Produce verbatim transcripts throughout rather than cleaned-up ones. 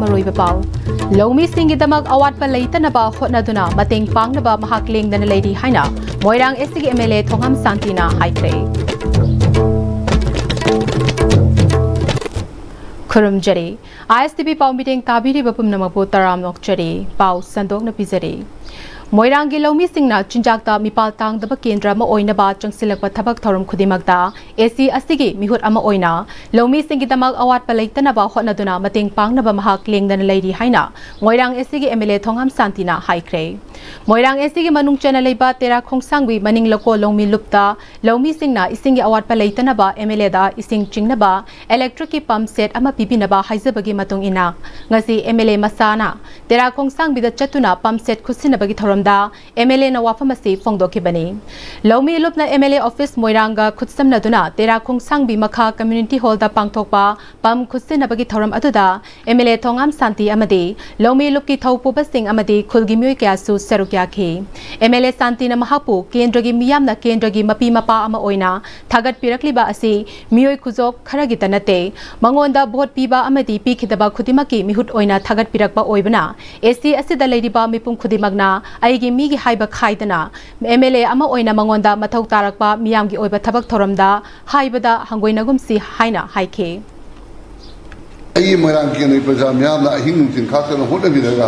ꯃꯔꯨꯑꯣꯏꯕ ꯄꯥꯎ꯫ ꯂꯧꯃꯤꯁꯤꯡꯒꯤꯗꯃꯛ ꯑꯋꯥꯠꯄ ꯂꯩꯇꯅꯕ ꯍꯣꯠꯅꯗꯨꯅ ꯃꯇꯦꯡ ꯄꯥꯡꯅꯕ ꯃꯍꯥꯛ ꯂꯦꯡꯗꯅ ꯂꯩꯔꯤ ꯍꯥꯏꯅ ꯃꯣꯏꯔꯥꯡ ꯑꯦꯁ ꯁꯤꯒꯤ ꯑꯦꯝ ꯑꯦꯜ ꯑꯦ ꯊꯣꯉꯥꯝ ꯁꯥꯟꯇꯤꯅ ꯍꯥꯏꯈ꯭ꯔꯦ꯫ ꯈꯨꯔꯨꯝꯖꯔꯤ꯫ ꯑꯥꯏ ꯑꯦꯁ ꯇꯤ ꯚꯤ ꯄꯥꯎ ꯃꯤꯠꯌꯦꯡ ꯇꯥꯕꯤꯔꯤꯕ ꯄꯨꯝꯅꯃꯛꯄꯨ ꯇꯔꯥꯝꯅ ꯑꯣꯛꯆꯔꯤ꯫ ꯄꯥꯎ ꯁꯟꯗꯣꯛꯅ ꯄꯤꯖꯔꯤ꯫ ꯃꯣꯏꯔꯥꯡꯒꯤ ꯂꯧꯃꯤꯁꯤꯡꯅ ꯆꯤꯟꯖꯥꯛꯇ ꯃꯤꯄꯥꯜ ꯇꯥꯡꯗꯕ ꯀꯦꯟꯗ꯭ꯔ ꯑꯃ ꯑꯣꯏꯅꯕ ꯆꯪꯁꯤꯜꯂꯛꯄ ꯊꯕꯛ ꯊꯧꯔꯝ ꯈꯨꯗꯤꯡꯃꯛꯇ ꯑꯦ ꯁꯤ ꯑꯁꯤꯒꯤ ꯃꯤꯍꯨꯠ ꯑꯃ ꯑꯣꯏꯅ ꯂꯧꯃꯤꯁꯤꯡꯒꯤꯗꯃꯛ ꯑꯋꯥꯠꯄ ꯂꯩꯇꯅꯕ ꯍꯣꯠꯅꯗꯨꯅ ꯃꯇꯦꯡ ꯄꯥꯡꯅꯕ ꯃꯍꯥꯛ ꯂꯦꯡꯗꯅ ꯂꯩꯔꯤ ꯍꯥꯏꯅ ꯃꯣꯏꯔꯥꯡ ꯑꯦꯁ ꯁꯤꯒꯤ ꯑꯦꯝ ꯑꯦꯜ ꯑꯦ ꯊꯣꯉꯥꯝ ꯁꯥꯟꯇꯤꯅ ꯍꯥꯏꯈ꯭ꯔꯦ꯫ ꯃꯣꯏꯔꯥꯡ ꯑꯦꯁ ꯁꯤꯒꯤ ꯃꯅꯨꯡ ꯆꯟꯅ ꯂꯩꯕ ꯇꯦꯔꯥ ꯈꯣꯡꯁꯥꯡꯕꯤ ꯃꯅꯤꯡ ꯂꯧꯀꯣꯜ ꯂꯧꯃꯤ ꯂꯨꯞꯇ ꯂꯧꯃꯤꯁꯤꯡꯅ ꯏꯁꯤꯡꯒꯤ ꯑꯋꯥꯠꯄ ꯂꯩꯇꯅꯕ ꯑꯦꯝ ꯑꯦꯜ ꯑꯦꯗ ꯏꯁꯤꯡ ꯆꯤꯡꯅꯕ ꯏꯂꯦꯛꯇ꯭ꯔꯤꯛꯀꯤ ꯄꯝ ꯁꯦꯠ ꯑꯃ ꯄꯤꯕꯤꯅꯕ ꯍꯥꯏꯖꯕꯒꯤ ꯃꯇꯨꯡ ꯏꯟꯅ ꯉꯁꯤ ꯑꯦꯝ ꯑꯦꯜ ꯑꯦ ꯃꯁꯥꯅ ꯇꯦꯔꯥ ꯈꯣꯡꯁꯥꯡꯕꯤꯗ ꯆꯠꯇꯨꯅ ꯄꯝ ꯁꯦꯠ ꯈꯨꯠꯁꯤꯟꯅꯕꯒꯤ ꯊꯧꯔꯝꯗ ꯑꯦꯝ ꯑꯦꯜ ꯑꯦꯅ ꯋꯥꯐꯝ ꯑꯁꯤ ꯐꯣꯡꯗꯣꯛꯈꯤꯕꯅꯤ꯫ ꯂꯧꯃꯤ ꯂꯨꯞꯅ ꯑꯦꯝ ꯑꯦꯜ ꯑꯦ ꯑꯣꯐꯤꯁ ꯃꯣꯏꯔꯥꯡꯒ ꯈꯨꯠꯁꯝꯅꯗꯨꯅ ꯇꯦꯔꯥ ꯈꯣꯡꯁꯥꯡꯕꯤ ꯃꯈꯥ ꯀꯝꯃ꯭ꯌꯨꯅꯤꯇꯤ ꯍꯣꯜꯗ ꯄꯥꯡꯊꯣꯛꯄ ꯄꯝ ꯈꯨꯠꯁꯤꯟꯅꯕꯒꯤ ꯊꯧꯔꯝ ꯑꯗꯨꯗ ꯑꯦꯝ ꯑꯦꯜ ꯑꯦ ꯊꯣꯉꯥꯝ ꯁꯥꯟꯇꯤ ꯑꯃꯗꯤ ꯂꯧꯃꯤ ꯂꯨꯞꯀꯤ ꯊꯧꯄꯨꯕꯁꯤꯡ ꯑꯃꯗꯤ ꯈꯨꯜꯒꯤ ꯃꯤꯑꯣꯏ ꯀꯌꯥꯁꯨ ꯁꯔꯨꯛ ꯌꯥꯈꯤ꯫ ꯑꯦꯝ ꯑꯦꯜ ꯑꯦ ꯁꯥꯟꯇꯤꯅ ꯃꯍꯥꯛꯄꯨ ꯀꯦꯟꯗ꯭ꯔꯒꯤ ꯃꯤꯌꯥꯝꯅ ꯀꯦꯟꯗ꯭ꯔꯒꯤ ꯃꯄꯤ ꯃꯄꯥ ꯑꯃ ꯑꯣꯏꯅ ꯊꯥꯒꯠꯄꯤꯔꯛꯂꯤꯕ ꯑꯁꯤ ꯃꯤꯑꯣꯏ ꯈꯨꯖꯣꯞ ꯈꯔꯒꯤꯇ ꯅꯠꯇꯦ꯫ ꯃꯉꯣꯟꯗ ꯚꯣꯠ ꯄꯤꯕ ꯑꯃꯗꯤ ꯄꯤꯈꯤꯗꯕ ꯈꯨꯗꯤꯡꯃꯛꯀꯤ ꯃꯤꯍꯨꯠ ꯑꯣꯏꯅ ꯊꯥꯒꯠꯄꯤꯔꯛꯄ ꯑꯣꯏꯕꯅ ꯑꯦ ꯁꯤ ꯑꯁꯤꯗ ꯂꯩꯔꯤꯕ ꯃꯤꯄꯨꯝ ꯈꯨꯗꯤꯡꯃꯛꯅ ꯑꯩꯒꯤ ꯃꯤꯒꯤ ꯍꯥꯏꯕ ꯈꯥꯏꯗꯅ ꯑꯦꯝ ꯑꯦꯜ ꯑꯦ ꯑꯃ ꯑꯣꯏꯅ ꯃꯉꯣꯟꯗ ꯃꯊꯧ ꯇꯥꯔꯛꯄ ꯃꯤꯌꯥꯝꯒꯤ ꯑꯣꯏꯕ ꯊꯕꯛ ꯊꯧꯔꯝꯗ ꯍꯥꯏꯕꯗ ꯍꯪꯒꯣꯏꯅꯒꯨꯝꯁꯤ ꯍꯥꯏꯅ ꯍꯥꯏꯈꯤ꯫ ꯑꯩꯒꯤ ꯃꯣꯏꯔꯥꯡ ꯀꯦꯟꯗ꯭ꯔꯒꯤ ꯄ꯭ꯔꯖꯥ ꯃꯤꯌꯥꯝꯅ ꯑꯍꯤꯡ ꯅꯨꯡꯊꯤꯜ ꯈꯥꯛꯇꯅ ꯍꯣꯠꯅꯕꯤꯔꯒ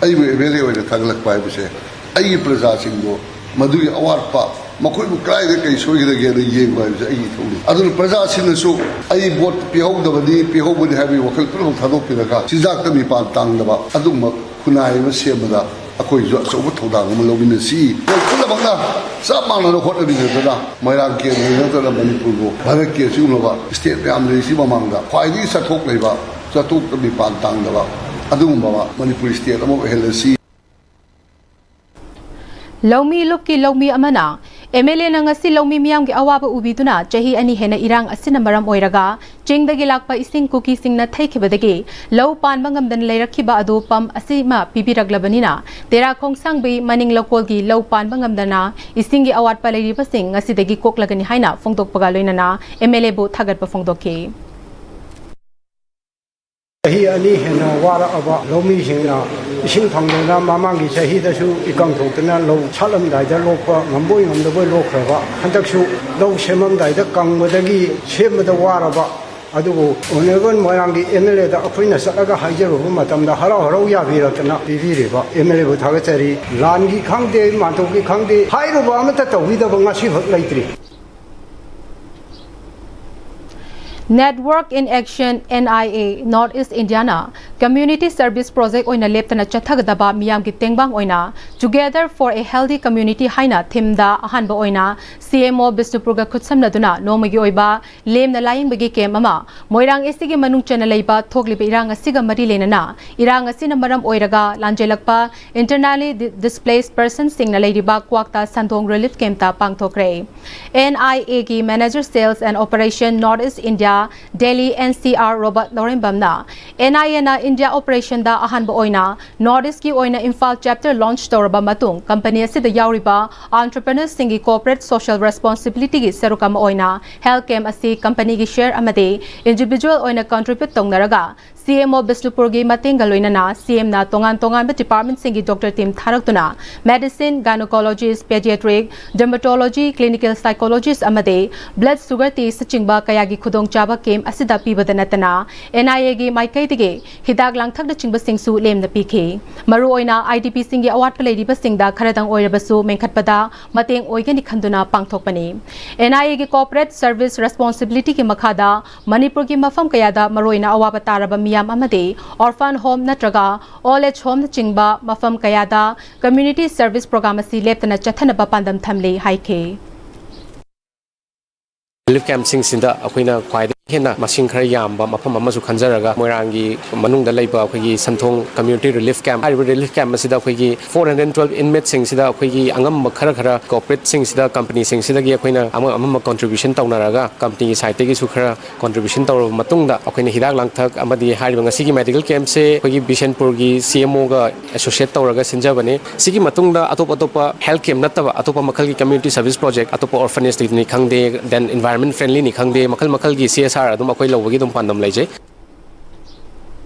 ꯑꯩꯕꯨ ꯑꯦꯝ ꯑꯦꯜ ꯑꯦ ꯑꯣꯏꯅ ꯊꯥꯒꯠꯂꯛꯄ ꯍꯥꯏꯕꯁꯦ ꯑꯩꯒꯤ ꯄ꯭ꯔꯖꯥꯁꯤꯡꯗꯣ ꯃꯗꯨꯒꯤ ꯑꯋꯥꯠꯄ ꯃꯈꯣꯏꯕꯨ ꯀꯗꯥꯏꯗ ꯀꯔꯤ ꯁꯣꯏꯒꯗꯒꯦꯅ ꯌꯦꯡꯕ ꯍꯥꯏꯕꯁꯦ ꯑꯩꯒꯤ ꯏꯊꯧꯅꯤ꯫ ꯑꯗꯨꯅ ꯄ꯭ꯔꯖꯥꯁꯤꯡꯅꯁꯨ ꯑꯩ ꯚꯣꯠ ꯄꯤꯍꯧꯗꯕꯅꯤ, ꯄꯤꯍꯧꯕꯅꯤ ꯍꯥꯏꯕꯒꯤ ꯋꯥꯈꯜ ꯄꯨꯝꯅꯃꯛ ꯊꯥꯗꯣꯛꯄꯤꯔꯒ ꯆꯤꯟꯖꯥꯛꯇ ꯃꯤꯄꯥꯟ ꯇꯥꯡꯗꯕ ꯑꯗꯨꯒꯨꯝꯕ ꯈꯨꯟꯅꯥꯏ ꯑꯃ ꯁꯦꯝꯕꯗ ꯑꯩꯈꯣꯏꯁꯨ ꯑꯆꯧꯕ ꯊꯧꯗꯥꯡ ꯑꯃ ꯂꯧꯃꯤꯟꯅꯁꯤ꯫ ꯑꯩꯈꯣꯏ ꯄꯨꯝꯅꯃꯛꯅ ꯆꯞ ꯃꯥꯟꯅꯅ ꯍꯣꯠꯅꯃꯤꯟꯅꯗꯨꯅ ꯃꯣꯏꯔꯥꯡ ꯀꯦꯟꯗ꯭ꯔ ꯅꯠꯇꯅ ꯃꯅꯤꯄꯨꯔꯕꯨ ꯚꯥꯔꯠꯀꯤ ꯑꯁꯤꯒꯨꯝꯂꯕ ꯁ꯭ꯇꯦꯠ ꯃꯌꯥꯝ ꯂꯩꯔꯤꯁꯤ ꯃꯃꯥꯡꯗ ꯈ꯭ꯋꯥꯏꯗꯒꯤ ꯆꯠꯊꯣꯛ ꯂꯩꯕ, ꯆꯠꯊꯣꯛꯇ ꯃꯤꯄꯥꯟ ꯇꯥꯡꯗꯕ ꯑꯗꯨꯒꯨꯝꯕ ꯃꯅꯤꯄꯨꯔ ꯁ꯭ꯇꯦꯠ ꯑꯃ ꯑꯣꯏꯍꯜꯂꯁꯤ꯫ ꯂꯧꯃꯤ ꯂꯨꯞꯀꯤ ꯂꯧꯃꯤ ꯑꯃꯅ ꯑꯦꯝ ꯑꯦꯜ ꯑꯦꯅ ꯉꯁꯤ ꯂꯧꯃꯤ ꯃꯤꯌꯥꯝꯒꯤ ꯑꯋꯥꯕ ꯎꯕꯤꯗꯨꯅ ꯆꯍꯤ ꯑꯅꯤ ꯍꯦꯟꯅ ꯏꯔꯥꯡ ꯑꯁꯤꯅ ꯃꯔꯝ ꯑꯣꯏꯔꯒ ꯆꯤꯡꯗꯒꯤ ꯂꯥꯛꯄ ꯏꯁꯤꯡ ꯀꯨꯀꯤꯁꯤꯡꯅ ꯊꯩꯈꯤꯕꯗꯒꯤ ꯂꯧ ꯄꯥꯟꯕ ꯉꯝꯗꯅ ꯂꯩꯔꯛꯈꯤꯕ ꯑꯗꯨ ꯄꯝ ꯑꯁꯤꯃ ꯄꯤꯕꯤꯔꯛꯂꯕꯅꯤꯅ ꯇꯦꯔꯥ ꯈꯣꯡꯁꯥꯡꯕꯤ ꯃꯅꯤꯡ ꯂꯧꯀꯣꯜꯒꯤ ꯂꯧ ꯄꯥꯟꯕ ꯉꯝꯗꯅ ꯏꯁꯤꯡꯒꯤ ꯑꯋꯥꯠꯄ ꯂꯩꯔꯤꯕꯁꯤꯡ ꯉꯁꯤꯗꯒꯤ ꯀꯣꯛꯂꯒꯅꯤ ꯍꯥꯏꯅ ꯐꯣꯡꯗꯣꯛꯄꯒ ꯂꯣꯏꯅꯅ ꯑꯦꯝ ꯑꯦꯜ ꯑꯦꯕꯨ ꯊꯥꯒꯠꯄ ꯐꯣꯡꯗꯣꯛꯈꯤ꯫ ꯆꯍꯤ ꯑꯅꯤ ꯍꯦꯟꯅ ꯋꯥꯔꯛꯑꯕ ꯂꯧꯃꯤꯁꯤꯡꯅ ꯏꯁꯤꯡ ꯐꯪꯗꯅ ꯃꯃꯥꯡꯒꯤ ꯆꯍꯤꯗꯁꯨ ꯏꯀꯪ ꯊꯣꯛꯇꯅ ꯂꯧ ꯁꯥꯠꯂꯝꯗꯥꯏꯗ ꯂꯣꯛꯄ ꯉꯝꯕꯣꯏ ꯉꯝꯗꯕꯣꯏ ꯂꯣꯛꯈ꯭ꯔꯕ, ꯍꯟꯗꯛꯁꯨ ꯂꯧ ꯁꯦꯝꯃꯝꯗꯥꯏꯗ ꯀꯪꯕꯗꯒꯤ ꯁꯦꯝꯕꯗ ꯋꯥꯔꯕ, ꯑꯗꯨꯕꯨ ꯑꯣꯅꯔꯦꯕꯜ ꯃꯣꯏꯔꯥꯡꯒꯤ ꯑꯦꯝ ꯑꯦꯜ ꯑꯦꯗ ꯑꯩꯈꯣꯏꯅ ꯆꯠꯂꯒ ꯍꯥꯏꯖꯔꯨꯕ ꯃꯇꯝꯗ ꯍꯔꯥꯎ ꯍꯔꯥꯎ ꯌꯥꯕꯤꯔꯛꯇꯅ ꯄꯤꯕꯤꯔꯤꯕ ꯑꯦꯝ ꯑꯦꯜ ꯑꯦꯕꯨ ꯊꯥꯒꯠꯆꯔꯤ꯫ ꯂꯥꯟꯒꯤ ꯈꯪꯗꯦ, ꯃꯥꯟꯇꯣꯞꯀꯤ ꯈꯪꯗꯦ, ꯍꯥꯏꯔꯨꯕ ꯑꯃꯠꯇ ꯇꯧꯕꯤꯗꯕ ꯉꯁꯤꯐꯥꯎ ꯂꯩꯇ꯭ꯔꯤ꯫ Network in Action, N I A, North East Indiana Community Service Project ꯑꯣꯏꯅ ꯂꯦꯞꯇꯅ ꯆꯠꯊꯒꯗꯕ ꯃꯤꯌꯥꯝꯒꯤ ꯇꯦꯡꯕꯥꯡ ꯑꯣꯏꯅ Together for a Healthy Community ꯍꯥꯏꯅ ꯊꯤꯝꯗ ꯑꯍꯥꯟꯕ ꯑꯣꯏꯅ ꯁꯤ ꯑꯦꯝ ꯑꯣ ꯕꯤꯁꯅꯨꯄꯨꯔꯒ ꯈꯨꯠꯁꯝꯅꯗꯨꯅ ꯅꯣꯡꯃꯒꯤ ꯑꯣꯏꯕ ꯂꯦꯝꯅ ꯂꯥꯌꯦꯡꯕꯒꯤ ꯀꯦꯝ ꯑꯃ ꯃꯣꯏꯔꯥꯡ ꯑꯦꯁ ꯇꯤꯒꯤ ꯃꯅꯨꯡ ꯆꯟꯅ ꯂꯩꯕ ꯊꯣꯛꯂꯤꯕ ꯏꯔꯥꯡ ꯑꯁꯤꯒ ꯃꯔꯤ ꯂꯩꯅꯅ ꯏꯔꯥꯡ ꯑꯁꯤꯅ ꯃꯔꯝ ꯑꯣꯏꯔꯒ ꯂꯥꯟꯖꯦꯜꯂꯛꯄ Internally Displaced Personsꯁꯤꯡꯅ ꯂꯩꯔꯤꯕ ꯀ꯭ꯋꯥꯛꯇ ꯁꯟꯗꯣꯡ ꯔꯤꯂꯤꯐ ꯀꯦꯝꯞꯇ ꯄꯥꯡꯊꯣꯛꯈ꯭ꯔꯦ꯫ ꯑꯦꯟ ꯑꯥꯏ ꯑꯦꯒꯤ Manager Sales and Operation North East India, Delhi N C R Robert ꯂꯧꯔꯦꯝꯕꯝꯅ ꯑꯦꯟ ꯑꯥꯏ ꯑꯦꯅ ꯏꯟꯗꯤꯌꯥ ꯑꯣꯄꯔꯦꯁꯟꯗ ꯑꯍꯥꯟꯕ ꯑꯣꯏꯅ ꯅꯣꯔꯠ ꯏꯁꯀꯤ ꯑꯣꯏꯅ ꯏꯝꯐꯥꯜ ꯆꯦꯞꯇꯔ ꯂꯣꯟꯆ ꯇꯧꯔꯕ ꯃꯇꯨꯡ ꯀꯝꯄꯅꯤ ꯑꯁꯤꯗ ꯌꯥꯎꯔꯤꯕ entrepreneursꯁꯤꯡꯒꯤ corporate social responsibilityꯒꯤ ꯁꯔꯨꯛ ꯑꯃ ꯑꯣꯏꯅ ꯍꯦꯜꯊ ꯀꯦꯝꯞ ꯑꯁꯤ ꯀꯝꯄꯅꯤꯒꯤ ꯁꯦꯌꯔ ꯑꯃꯗꯤ individual ꯑꯣꯏꯅ contribute ꯇꯧꯅꯔꯒ ꯁꯤ ꯑꯦꯝ ꯑꯣ ꯕꯤꯁꯅꯨꯄꯨꯔꯒꯤ ꯃꯇꯦꯡꯒ ꯂꯣꯏꯅꯅ ꯁꯤ ꯑꯦꯝꯅ ꯇꯣꯉꯥꯟ ꯇꯣꯉꯥꯟꯕ departmentꯁꯤꯡꯒꯤ doctor team ꯊꯥꯔꯛꯇꯨꯅ medicine, gynecologist, pediatric, dermatology, clinical psychologist ꯑꯃꯗꯤ blood sugar testꯆꯤꯡꯕ ꯀꯌꯥꯒꯤ ꯈꯨꯗꯣꯡꯆꯥꯕ ꯀꯦꯝꯞ ꯑꯁꯤꯗ ꯄꯤꯕꯗ ꯅꯠꯇꯅ ꯑꯦꯟ ꯑꯥꯏ ꯑꯦꯒꯤ ꯃꯥꯏꯀꯩꯗꯒꯤ ꯍꯤꯗꯥꯛ ꯂꯥꯡꯊꯛꯅꯆꯤꯡꯕꯁꯤꯡꯁꯨ ꯂꯦꯝꯅ ꯄꯤꯈꯤ꯫ ꯃꯔꯨꯑꯣꯏꯅ ꯑꯥꯏ ꯗꯤ ꯄꯤꯁꯤꯡꯒꯤ ꯑꯋꯥꯠꯄ ꯂꯩꯔꯤꯕꯁꯤꯡꯗ ꯈꯔꯗꯪ ꯑꯣꯏꯔꯕꯁꯨ ꯃꯦꯟꯈꯠꯄꯗ ꯃꯇꯦꯡ ꯑꯣꯏꯒꯅꯤ ꯈꯟꯗꯨꯅ ꯄꯥꯡꯊꯣꯛꯄꯅꯤ꯫ ꯑꯦꯟ ꯑꯥꯏ ꯑꯦꯒꯤ corporate service responsibilityꯒꯤ ꯃꯈꯥꯗ ꯃꯅꯤꯄꯨꯔꯒꯤ ꯃꯐꯝ ꯀꯌꯥꯗ ꯃꯔꯨꯑꯣꯏꯅ ꯑꯋꯥꯕ ꯇꯥꯔꯕ ꯃꯤꯌꯥꯝ ꯑꯃꯗꯤ orphan home ꯅꯠꯇ꯭ꯔꯒ old age homeꯅꯆꯤꯡꯕ ꯃꯐꯝ ꯀꯌꯥꯗ community service program ꯑꯁꯤ ꯂꯦꯞꯇꯅ ꯆꯠꯊꯅꯕ ꯄꯥꯟꯗꯝ ꯊꯝꯂꯤ ꯍꯥꯏꯈꯤ꯫ ꯔꯤꯂꯤꯐ ꯀꯦꯝꯞꯁꯤꯡꯁꯤꯗ ꯑꯩꯈꯣꯏꯅ ꯈ꯭ꯋꯥꯏꯗꯒꯤ ꯍꯦꯟꯅ ꯃꯁꯤꯡ ꯈꯔ ꯌꯥꯝꯕ ꯃꯐꯝ ꯑꯃꯁꯨ ꯈꯟꯖꯔꯒ ꯃꯣꯏꯔꯥꯡꯒꯤ ꯃꯅꯨꯡꯗ ꯂꯩꯕ ꯑꯩꯈꯣꯏꯒꯤ ꯁꯟꯊꯣꯡ community relief camp, ꯍꯥꯏꯔꯤꯕ relief camp ꯑꯁꯤꯗ ꯑꯩꯈꯣꯏꯒꯤ four hundred twelve inmateꯁꯤꯡꯁꯤꯗ ꯑꯩꯈꯣꯏꯒꯤ ꯑꯉꯝꯕ ꯈꯔ ꯈꯔ corporateꯁꯤꯡꯁꯤꯗ, companyꯁꯤꯡꯁꯤꯗꯒꯤ ꯑꯩꯈꯣꯏꯅ ꯑꯃ ꯑꯃꯝꯕ contribution ꯇꯧꯅꯔꯒ companyꯒꯤ sideꯇꯒꯤꯁꯨ ꯈꯔ contribution ꯇꯧꯔꯕ ꯃꯇꯨꯡꯗ ꯑꯩꯈꯣꯏꯅ ꯍꯤꯗꯥꯛ ꯂꯥꯡꯊꯛ ꯑꯃꯗꯤ ꯍꯥꯏꯔꯤꯕ ꯉꯁꯤꯒꯤ medical campꯁꯦ ꯑꯩꯈꯣꯏꯒꯤ ꯕꯤꯁꯦꯟꯄꯨꯔꯒꯤ ꯁꯤ ꯑꯦꯝ ꯑꯣꯒ associate ꯇꯧꯔꯒ ꯁꯤꯟꯖꯕꯅꯤ꯫ ꯁꯤꯒꯤ ꯃꯇꯨꯡꯗ ꯑꯇꯣꯞ ꯑꯇꯣꯞꯄ health camp ꯅꯠꯇꯕ ꯑꯇꯣꯞꯄ ꯃꯈꯜꯒꯤ community service project, ꯑꯇꯣꯞꯄ orphanageꯅꯤ ꯈꯪꯗꯦ, then environment friendlyꯅꯤ ꯈꯪꯗꯦ, ꯃꯈꯜ ꯃꯈꯜꯒꯤ ꯁꯤ ꯑꯦꯁ ꯑꯥꯔ ꯑꯗꯨꯝ ꯑꯩꯈꯣꯏ ꯂꯧꯕꯒꯤ ꯑꯗꯨꯝ ꯄꯥꯟꯗꯝ ꯂꯩꯖꯩ꯫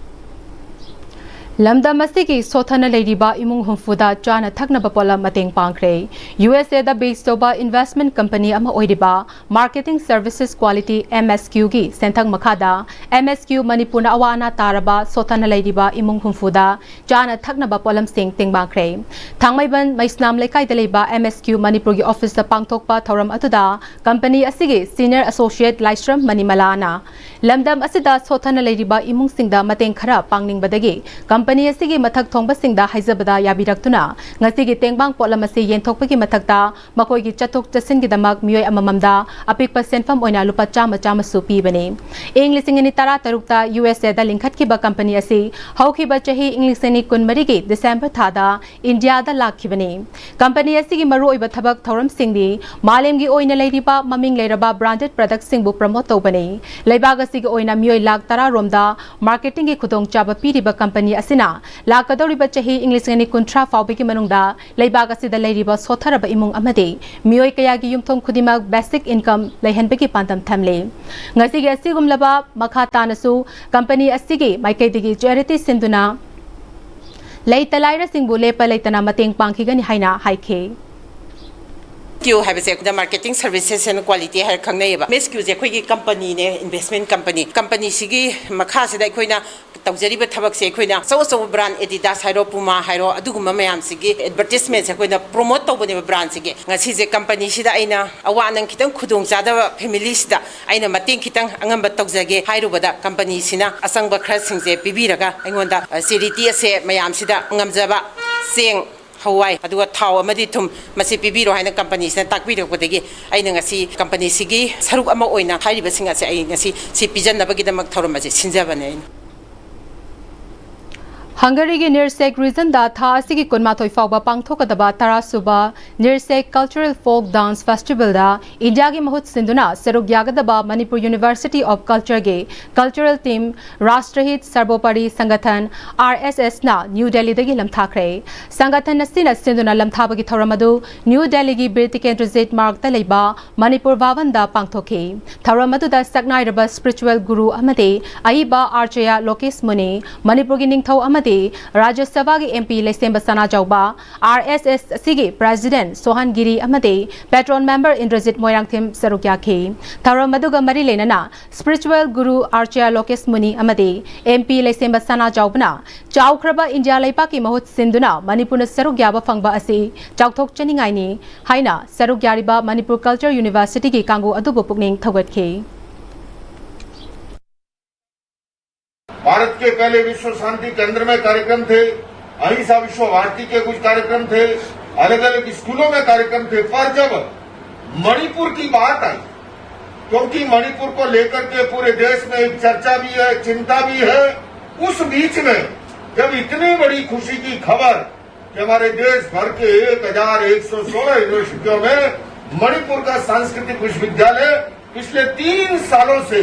ꯂꯝꯗꯝ ꯑꯁꯤꯒꯤ ꯁꯣꯠꯊꯅ ꯂꯩꯔꯤꯕ ꯏꯃꯨꯡ ꯍꯨꯝꯐꯨꯗ ꯆꯥꯅ ꯊꯛꯅꯕ ꯄꯣꯠꯂꯝ ꯃꯇꯦꯡ ꯄꯥꯡꯈ꯭ꯔꯦ꯫ ꯌꯨ ꯑꯦꯁ ꯑꯦꯗ ꯕꯦꯁ ꯇꯧꯕ ꯏꯟꯚꯦꯁ꯭ꯠꯃꯦꯟꯠ ꯀꯝꯄꯅꯤ ꯑꯃ ꯑꯣꯏꯔꯤꯕ Marketing Services Quality, M S Q, ꯒꯤ ꯁꯦꯟꯊꯪ ꯃꯈꯥꯗ M S Q ꯃꯅꯤꯄꯨꯔꯅ ꯑꯋꯥ ꯑꯅꯥ ꯇꯥꯔꯕ ꯁꯣꯠꯊꯅ ꯂꯩꯔꯤꯕ ꯏꯃꯨꯡ ꯍꯨꯝꯐꯨꯗ ꯆꯥꯅ ꯊꯛꯅꯕ ꯄꯣꯠꯂꯝꯁꯤꯡ ꯇꯦꯡꯕꯥꯡꯈ꯭ꯔꯦ꯫ ꯊꯥꯡꯃꯩꯕꯟ ꯃꯩꯁꯅꯥꯝ ꯂꯩꯀꯥꯏꯗ ꯂꯩꯕ M S Q ꯃꯅꯤꯄꯨꯔꯒꯤ ꯑꯣꯐꯤꯁꯇ ꯄꯥꯡꯊꯣꯛꯄ ꯊꯧꯔꯝ ꯑꯗꯨꯗ ꯀꯝꯄꯅꯤ ꯑꯁꯤꯒꯤ Senior Associate ꯂꯥꯏꯁ꯭ꯔꯝ ꯃꯅꯤꯃꯂꯥꯅ ꯂꯝꯗꯝ ꯑꯁꯤꯗ ꯁꯣꯠꯊꯅ ꯂꯩꯔꯤꯕ ꯏꯃꯨꯡꯁꯤꯡꯗ ꯃꯇꯦꯡ ꯈꯔ ꯄꯥꯡꯅꯤꯡꯕꯗꯒꯤ ꯀꯝꯄꯅꯤ ꯑꯁꯤꯒꯤ ꯃꯊꯛ ꯊꯣꯡꯕꯁꯤꯡꯗ ꯍꯥꯏꯖꯕꯗ ꯌꯥꯕꯤꯔꯛꯇꯨꯅ ꯉꯁꯤꯒꯤ ꯇꯦꯡꯕꯥꯡ ꯄꯣꯠꯂꯝ ꯑꯁꯤ ꯌꯦꯟꯊꯣꯛꯄꯒꯤ ꯃꯊꯛꯇ ꯃꯈꯣꯏꯒꯤ ꯆꯠꯊꯣꯛ ꯆꯠꯁꯤꯟꯒꯤꯗꯃꯛ ꯃꯤꯑꯣꯏ ꯑꯃꯃꯝꯗ ꯑꯄꯤꯛꯄ ꯁꯦꯟꯐꯝ ꯑꯣꯏꯅ ꯂꯨꯄꯥ ꯆꯥꯝꯃ ꯆꯥꯝꯃꯁꯨ ꯄꯤꯕꯅꯤ꯫ ꯏꯪ ꯂꯤꯁꯤꯡ ꯑꯅꯤ ꯇꯔꯥꯇꯔꯨꯛꯇ ꯌꯨ ꯑꯦꯁ ꯑꯦꯗ ꯂꯤꯡꯈꯠꯈꯤꯕ ꯀꯝꯄꯅꯤ ꯑꯁꯤ ꯍꯧꯈꯤꯕ ꯆꯍꯤ ꯏꯪ ꯂꯤꯁꯤꯡ ꯑꯅꯤ ꯀꯨꯟꯃꯔꯤꯒꯤ ꯗꯤꯁꯦꯝꯕꯔ ꯊꯥꯗ ꯏꯟꯗꯤꯌꯥꯗ ꯂꯥꯛꯈꯤꯕꯅꯤ꯫ ꯀꯝꯄꯅꯤ ꯑꯁꯤꯒꯤ ꯃꯔꯨꯑꯣꯏꯕ ꯊꯕꯛ ꯊꯧꯔꯝꯁꯤꯡꯗꯤ ꯃꯥꯂꯦꯝꯒꯤ ꯑꯣꯏꯅ ꯂꯩꯔꯤꯕ ꯃꯃꯤꯡ ꯂꯩꯔꯕ branded product ꯁꯤꯡꯕꯨ promote ꯇꯧꯕꯅꯤ꯫ ꯂꯩꯕꯥꯛ ꯑꯁꯤꯒꯤ ꯑꯣꯏꯅ ꯃꯤꯑꯣꯏ ꯂꯥꯈ ꯇꯔꯥ ꯔꯣꯝꯗ marketing ꯒꯤ ꯈꯨꯗꯣꯡꯆꯥꯕ ꯄꯤꯔꯤꯕ ꯀꯝꯄꯅꯤ ꯑꯁꯤꯅ ꯂꯥꯛꯀꯗꯧꯔꯤꯕ ꯆꯍꯤ ꯏꯪ ꯂꯤꯁꯤꯡ ꯑꯅꯤ ꯀꯨꯟꯊ꯭ꯔꯥ ꯐꯥꯎꯕꯒꯤ ꯃꯅꯨꯡꯗ ꯂꯩꯕꯥꯛ ꯑꯁꯤꯗ ꯂꯩꯔꯤꯕ ꯁꯣꯠꯊꯔꯕ ꯏꯃꯨꯡ ꯑꯃꯗꯤ ꯃꯤꯑꯣꯏ ꯀꯌꯥꯒꯤ ꯌꯨꯝꯊꯣꯡ ꯈꯨꯗꯤꯡꯃꯛ basic income ꯂꯩꯍꯟꯕꯒꯤ ꯄꯥꯟꯗꯝ ꯊꯝꯂꯤ꯫ ꯉꯁꯤꯒꯤ ꯑꯁꯤꯒꯨꯝꯂꯕ ꯃꯈꯥ ꯇꯥꯅꯁꯨ ꯀꯝꯄꯅꯤ ꯑꯁꯤꯒꯤ ꯃꯥꯏꯀꯩꯗꯒꯤ charity ꯁꯤꯟꯗꯨꯅ ꯂꯩꯇ ꯂꯥꯏꯔꯁꯤꯡꯕꯨ ꯂꯦꯞꯄ ꯂꯩꯇꯅ ꯃꯇꯦꯡ ꯄꯥꯡꯈꯤꯒꯅꯤ ꯍꯥꯏꯅ ꯍꯥꯏꯈꯤ꯫ ꯀ꯭ꯌꯨ ꯍꯥꯏꯕꯁꯦ ꯑꯩꯈꯣꯏꯅ Marketing Services and Quality ꯍꯥꯏꯔ ꯈꯪꯅꯩꯌꯦꯕ꯫ M S Q ꯁꯦ ꯑꯩꯈꯣꯏꯒꯤ ꯀꯝꯄꯅꯤꯅꯦ, investment company꯫ ꯀꯝꯄꯅꯤꯁꯤꯒꯤ ꯃꯈꯥꯁꯤꯗ ꯑꯩꯈꯣꯏꯅ ꯇꯧꯖꯔꯤꯕ ꯊꯕꯛꯁꯦ ꯑꯩꯈꯣꯏꯅ ꯑꯆꯧ ꯑꯆꯧꯕ brand, Adidas ꯍꯥꯏꯔꯣ, Puma ꯍꯥꯏꯔꯣ, ꯑꯗꯨꯒꯨꯝꯕ ꯃꯌꯥꯝꯁꯤꯒꯤ advertisement ꯁꯦ ꯑꯩꯈꯣꯏꯅ promote ꯇꯧꯕꯅꯦꯕ brand ꯁꯤꯒꯤ꯫ ꯉꯁꯤꯁꯦ ꯀꯝꯄꯅꯤꯁꯤꯗ ꯑꯩꯅ ꯑꯋꯥ ꯑꯅꯪ ꯈꯤꯇꯪ ꯈꯨꯗꯣꯡ ꯆꯥꯗꯕ family ꯁꯤꯗ ꯑꯩꯅ ꯃꯇꯦꯡ ꯈꯤꯇꯪ ꯑꯉꯝꯕ ꯇꯧꯖꯒꯦ ꯍꯥꯏꯔꯨꯕꯗ ꯀꯝꯄꯅꯤꯁꯤꯅ ꯑꯆꯪꯕ ꯈꯔꯁꯤꯡꯁꯦ ꯄꯤꯕꯤꯔꯒ ꯑꯩꯉꯣꯟꯗ, ꯑ, charity ꯑꯁꯦ ꯃꯌꯥꯝꯁꯤꯗ ꯉꯝꯖꯕ ꯆꯦꯡ, ꯍꯋꯥꯏ, ꯑꯗꯨꯒ ꯊꯥꯎ ꯑꯃꯗꯤ ꯊꯨꯝ ꯃꯁꯤ ꯄꯤꯕꯤꯔꯣ ꯍꯥꯏꯅ ꯀꯝꯄꯅꯤꯁꯤꯅ ꯇꯥꯛꯄꯤꯔꯛꯄꯗꯒꯤ ꯑꯩꯅ ꯉꯁꯤ ꯀꯝꯄꯅꯤꯁꯤꯒꯤ ꯁꯔꯨꯛ ꯑꯃ ꯑꯣꯏꯅ ꯍꯥꯏꯔꯤꯕꯁꯤꯡ ꯑꯁꯦ ꯑꯩ ꯉꯁꯤ ꯁꯤ ꯄꯤꯖꯅꯕꯒꯤꯗꯃꯛ ꯊꯧꯔꯝ ꯑꯁꯦ ꯁꯤꯟꯖꯕꯅꯦ ꯑꯩꯅ꯫ ꯍꯪꯒꯔꯤꯒꯤ ꯅꯤꯔꯁꯦꯛ region ꯗ ꯊꯥ ꯑꯁꯤꯒꯤ ꯀꯨꯟꯃꯥꯊꯣꯏ ꯐꯥꯎꯕ ꯄꯥꯡꯊꯣꯛꯀꯗꯕ ꯇꯔꯥꯁꯨꯕ ꯅꯤꯔꯁꯦꯛ Cultural Folk Dance Festival ꯗ ꯏꯟꯗꯤꯌꯥꯒꯤ ꯃꯍꯨꯠ ꯁꯤꯟꯗꯨꯅ ꯁꯔꯨꯛ ꯌꯥꯒꯗꯕ Manipur University of Culture ꯒꯤ cultural team Rashtrahit Sarbopari Sangathan, R S S ꯅ ꯅ꯭ꯌꯨ ꯗꯦꯜꯂꯤꯗꯒꯤ ꯂꯝꯊꯥꯈ꯭ꯔꯦ꯫ ꯁꯪꯒꯊꯟ ꯑꯁꯤꯅ ꯁꯤꯟꯗꯨꯅ ꯂꯝꯊꯥꯕꯒꯤ ꯊꯧꯔꯝ ꯑꯗꯨ ꯅ꯭ꯌꯨ ꯗꯦꯜꯂꯤꯒꯤ ꯕꯤꯔ ꯇꯤꯀꯦꯟꯗ꯭ꯔꯖꯤꯠ ꯃꯥꯔꯒꯇ ꯂꯩꯕ ꯃꯅꯤꯄꯨꯔ ꯚꯕꯟꯗ ꯄꯥꯡꯊꯣꯛꯈꯤ꯫ ꯊꯧꯔꯝ ꯑꯗꯨꯗ ꯁꯛꯅꯥꯏꯔꯕ spiritual ꯒꯨꯔꯨ ꯑꯃꯗꯤ ꯑꯏꯕ ꯑꯥꯔꯆꯌ ꯂꯣꯀꯦꯁ ꯃꯨꯅꯤ, ꯃꯅꯤꯄꯨꯔꯒꯤ ꯅꯤꯡꯊꯧ ꯑꯃꯗꯤ ꯔꯥꯖ꯭ꯌ ꯁꯚꯥꯒꯤ ꯑꯦꯝ ꯄꯤ ꯂꯩꯁꯦꯝꯕ ꯁꯅꯥꯖꯥꯎꯕ, ꯑꯥꯔ ꯑꯦꯁ ꯑꯦꯁ ꯑꯁꯤꯒꯤ ꯄ꯭ꯔꯦꯁꯤꯗꯦꯟꯠ ꯁꯣꯍꯟꯒꯤꯔꯤ ꯑꯃꯗꯤ ꯄꯦꯇ꯭ꯔꯣꯟ ꯃꯦꯝꯕꯔ ꯏꯟꯗ꯭ꯔꯖꯤꯠ ꯃꯣꯏꯔꯥꯡꯊꯦꯝ ꯁꯔꯨꯛ ꯌꯥꯈꯤ꯫ ꯊꯧꯔꯝ ꯑꯗꯨꯒ ꯃꯔꯤ ꯂꯩꯅꯅ ꯁ꯭ꯄꯤꯔꯤꯆꯨꯋꯦꯜ ꯒꯨꯔꯨ ꯑꯥꯔꯆꯥꯔꯌ ꯂꯣꯀꯦꯁ ꯃꯨꯅꯤ ꯑꯃꯗꯤ ꯑꯦꯝ ꯄꯤ ꯂꯩꯁꯦꯝꯕ ꯁꯅꯥꯖꯥꯎꯕꯅ ꯆꯥꯎꯈ꯭ꯔꯕ ꯏꯟꯗꯤꯌꯥ ꯂꯩꯄꯥꯛꯀꯤ ꯃꯍꯨꯠ ꯁꯤꯟꯗꯨꯅ ꯃꯅꯤꯄꯨꯔꯅ ꯁꯔꯨꯛ ꯌꯥꯕ ꯐꯪꯕ ꯑꯁꯤ ꯆꯥꯎꯊꯣꯛꯆꯅꯤꯡꯉꯥꯏꯅꯤ ꯍꯥꯏꯅ ꯁꯔꯨꯛ ꯌꯥꯔꯤꯕ ꯃꯅꯤꯄꯨꯔ ꯀꯜꯆꯔ ꯌꯨꯅꯤꯚꯔꯁꯤꯇꯤꯒꯤ ꯀꯥꯡꯕꯨ ꯑꯗꯨꯕꯨ ꯄꯨꯛꯅꯤꯡ ꯊꯧꯒꯠꯈꯤ꯫ भारत के पहले विश्व शांति केंद्र में कार्यक्रम थे, अहिंसा विश्व भारती के कुछ कार्यक्रम थे, अलग अलग स्कूलों में कार्यक्रम थे, पर जब मणिपुर की बात आई, क्योंकि मणिपुर को लेकर के पूरे देश में एक चर्चा भी है, चिंता भी है, उस बीच में जब इतनी बड़ी खुशी की खबर कि हमारे देश भर के एक हजार एक सौ सोलह यूनिवर्सिटियों में मणिपुर का सांस्कृतिक विश्वविद्यालय पिछले तीन सालों से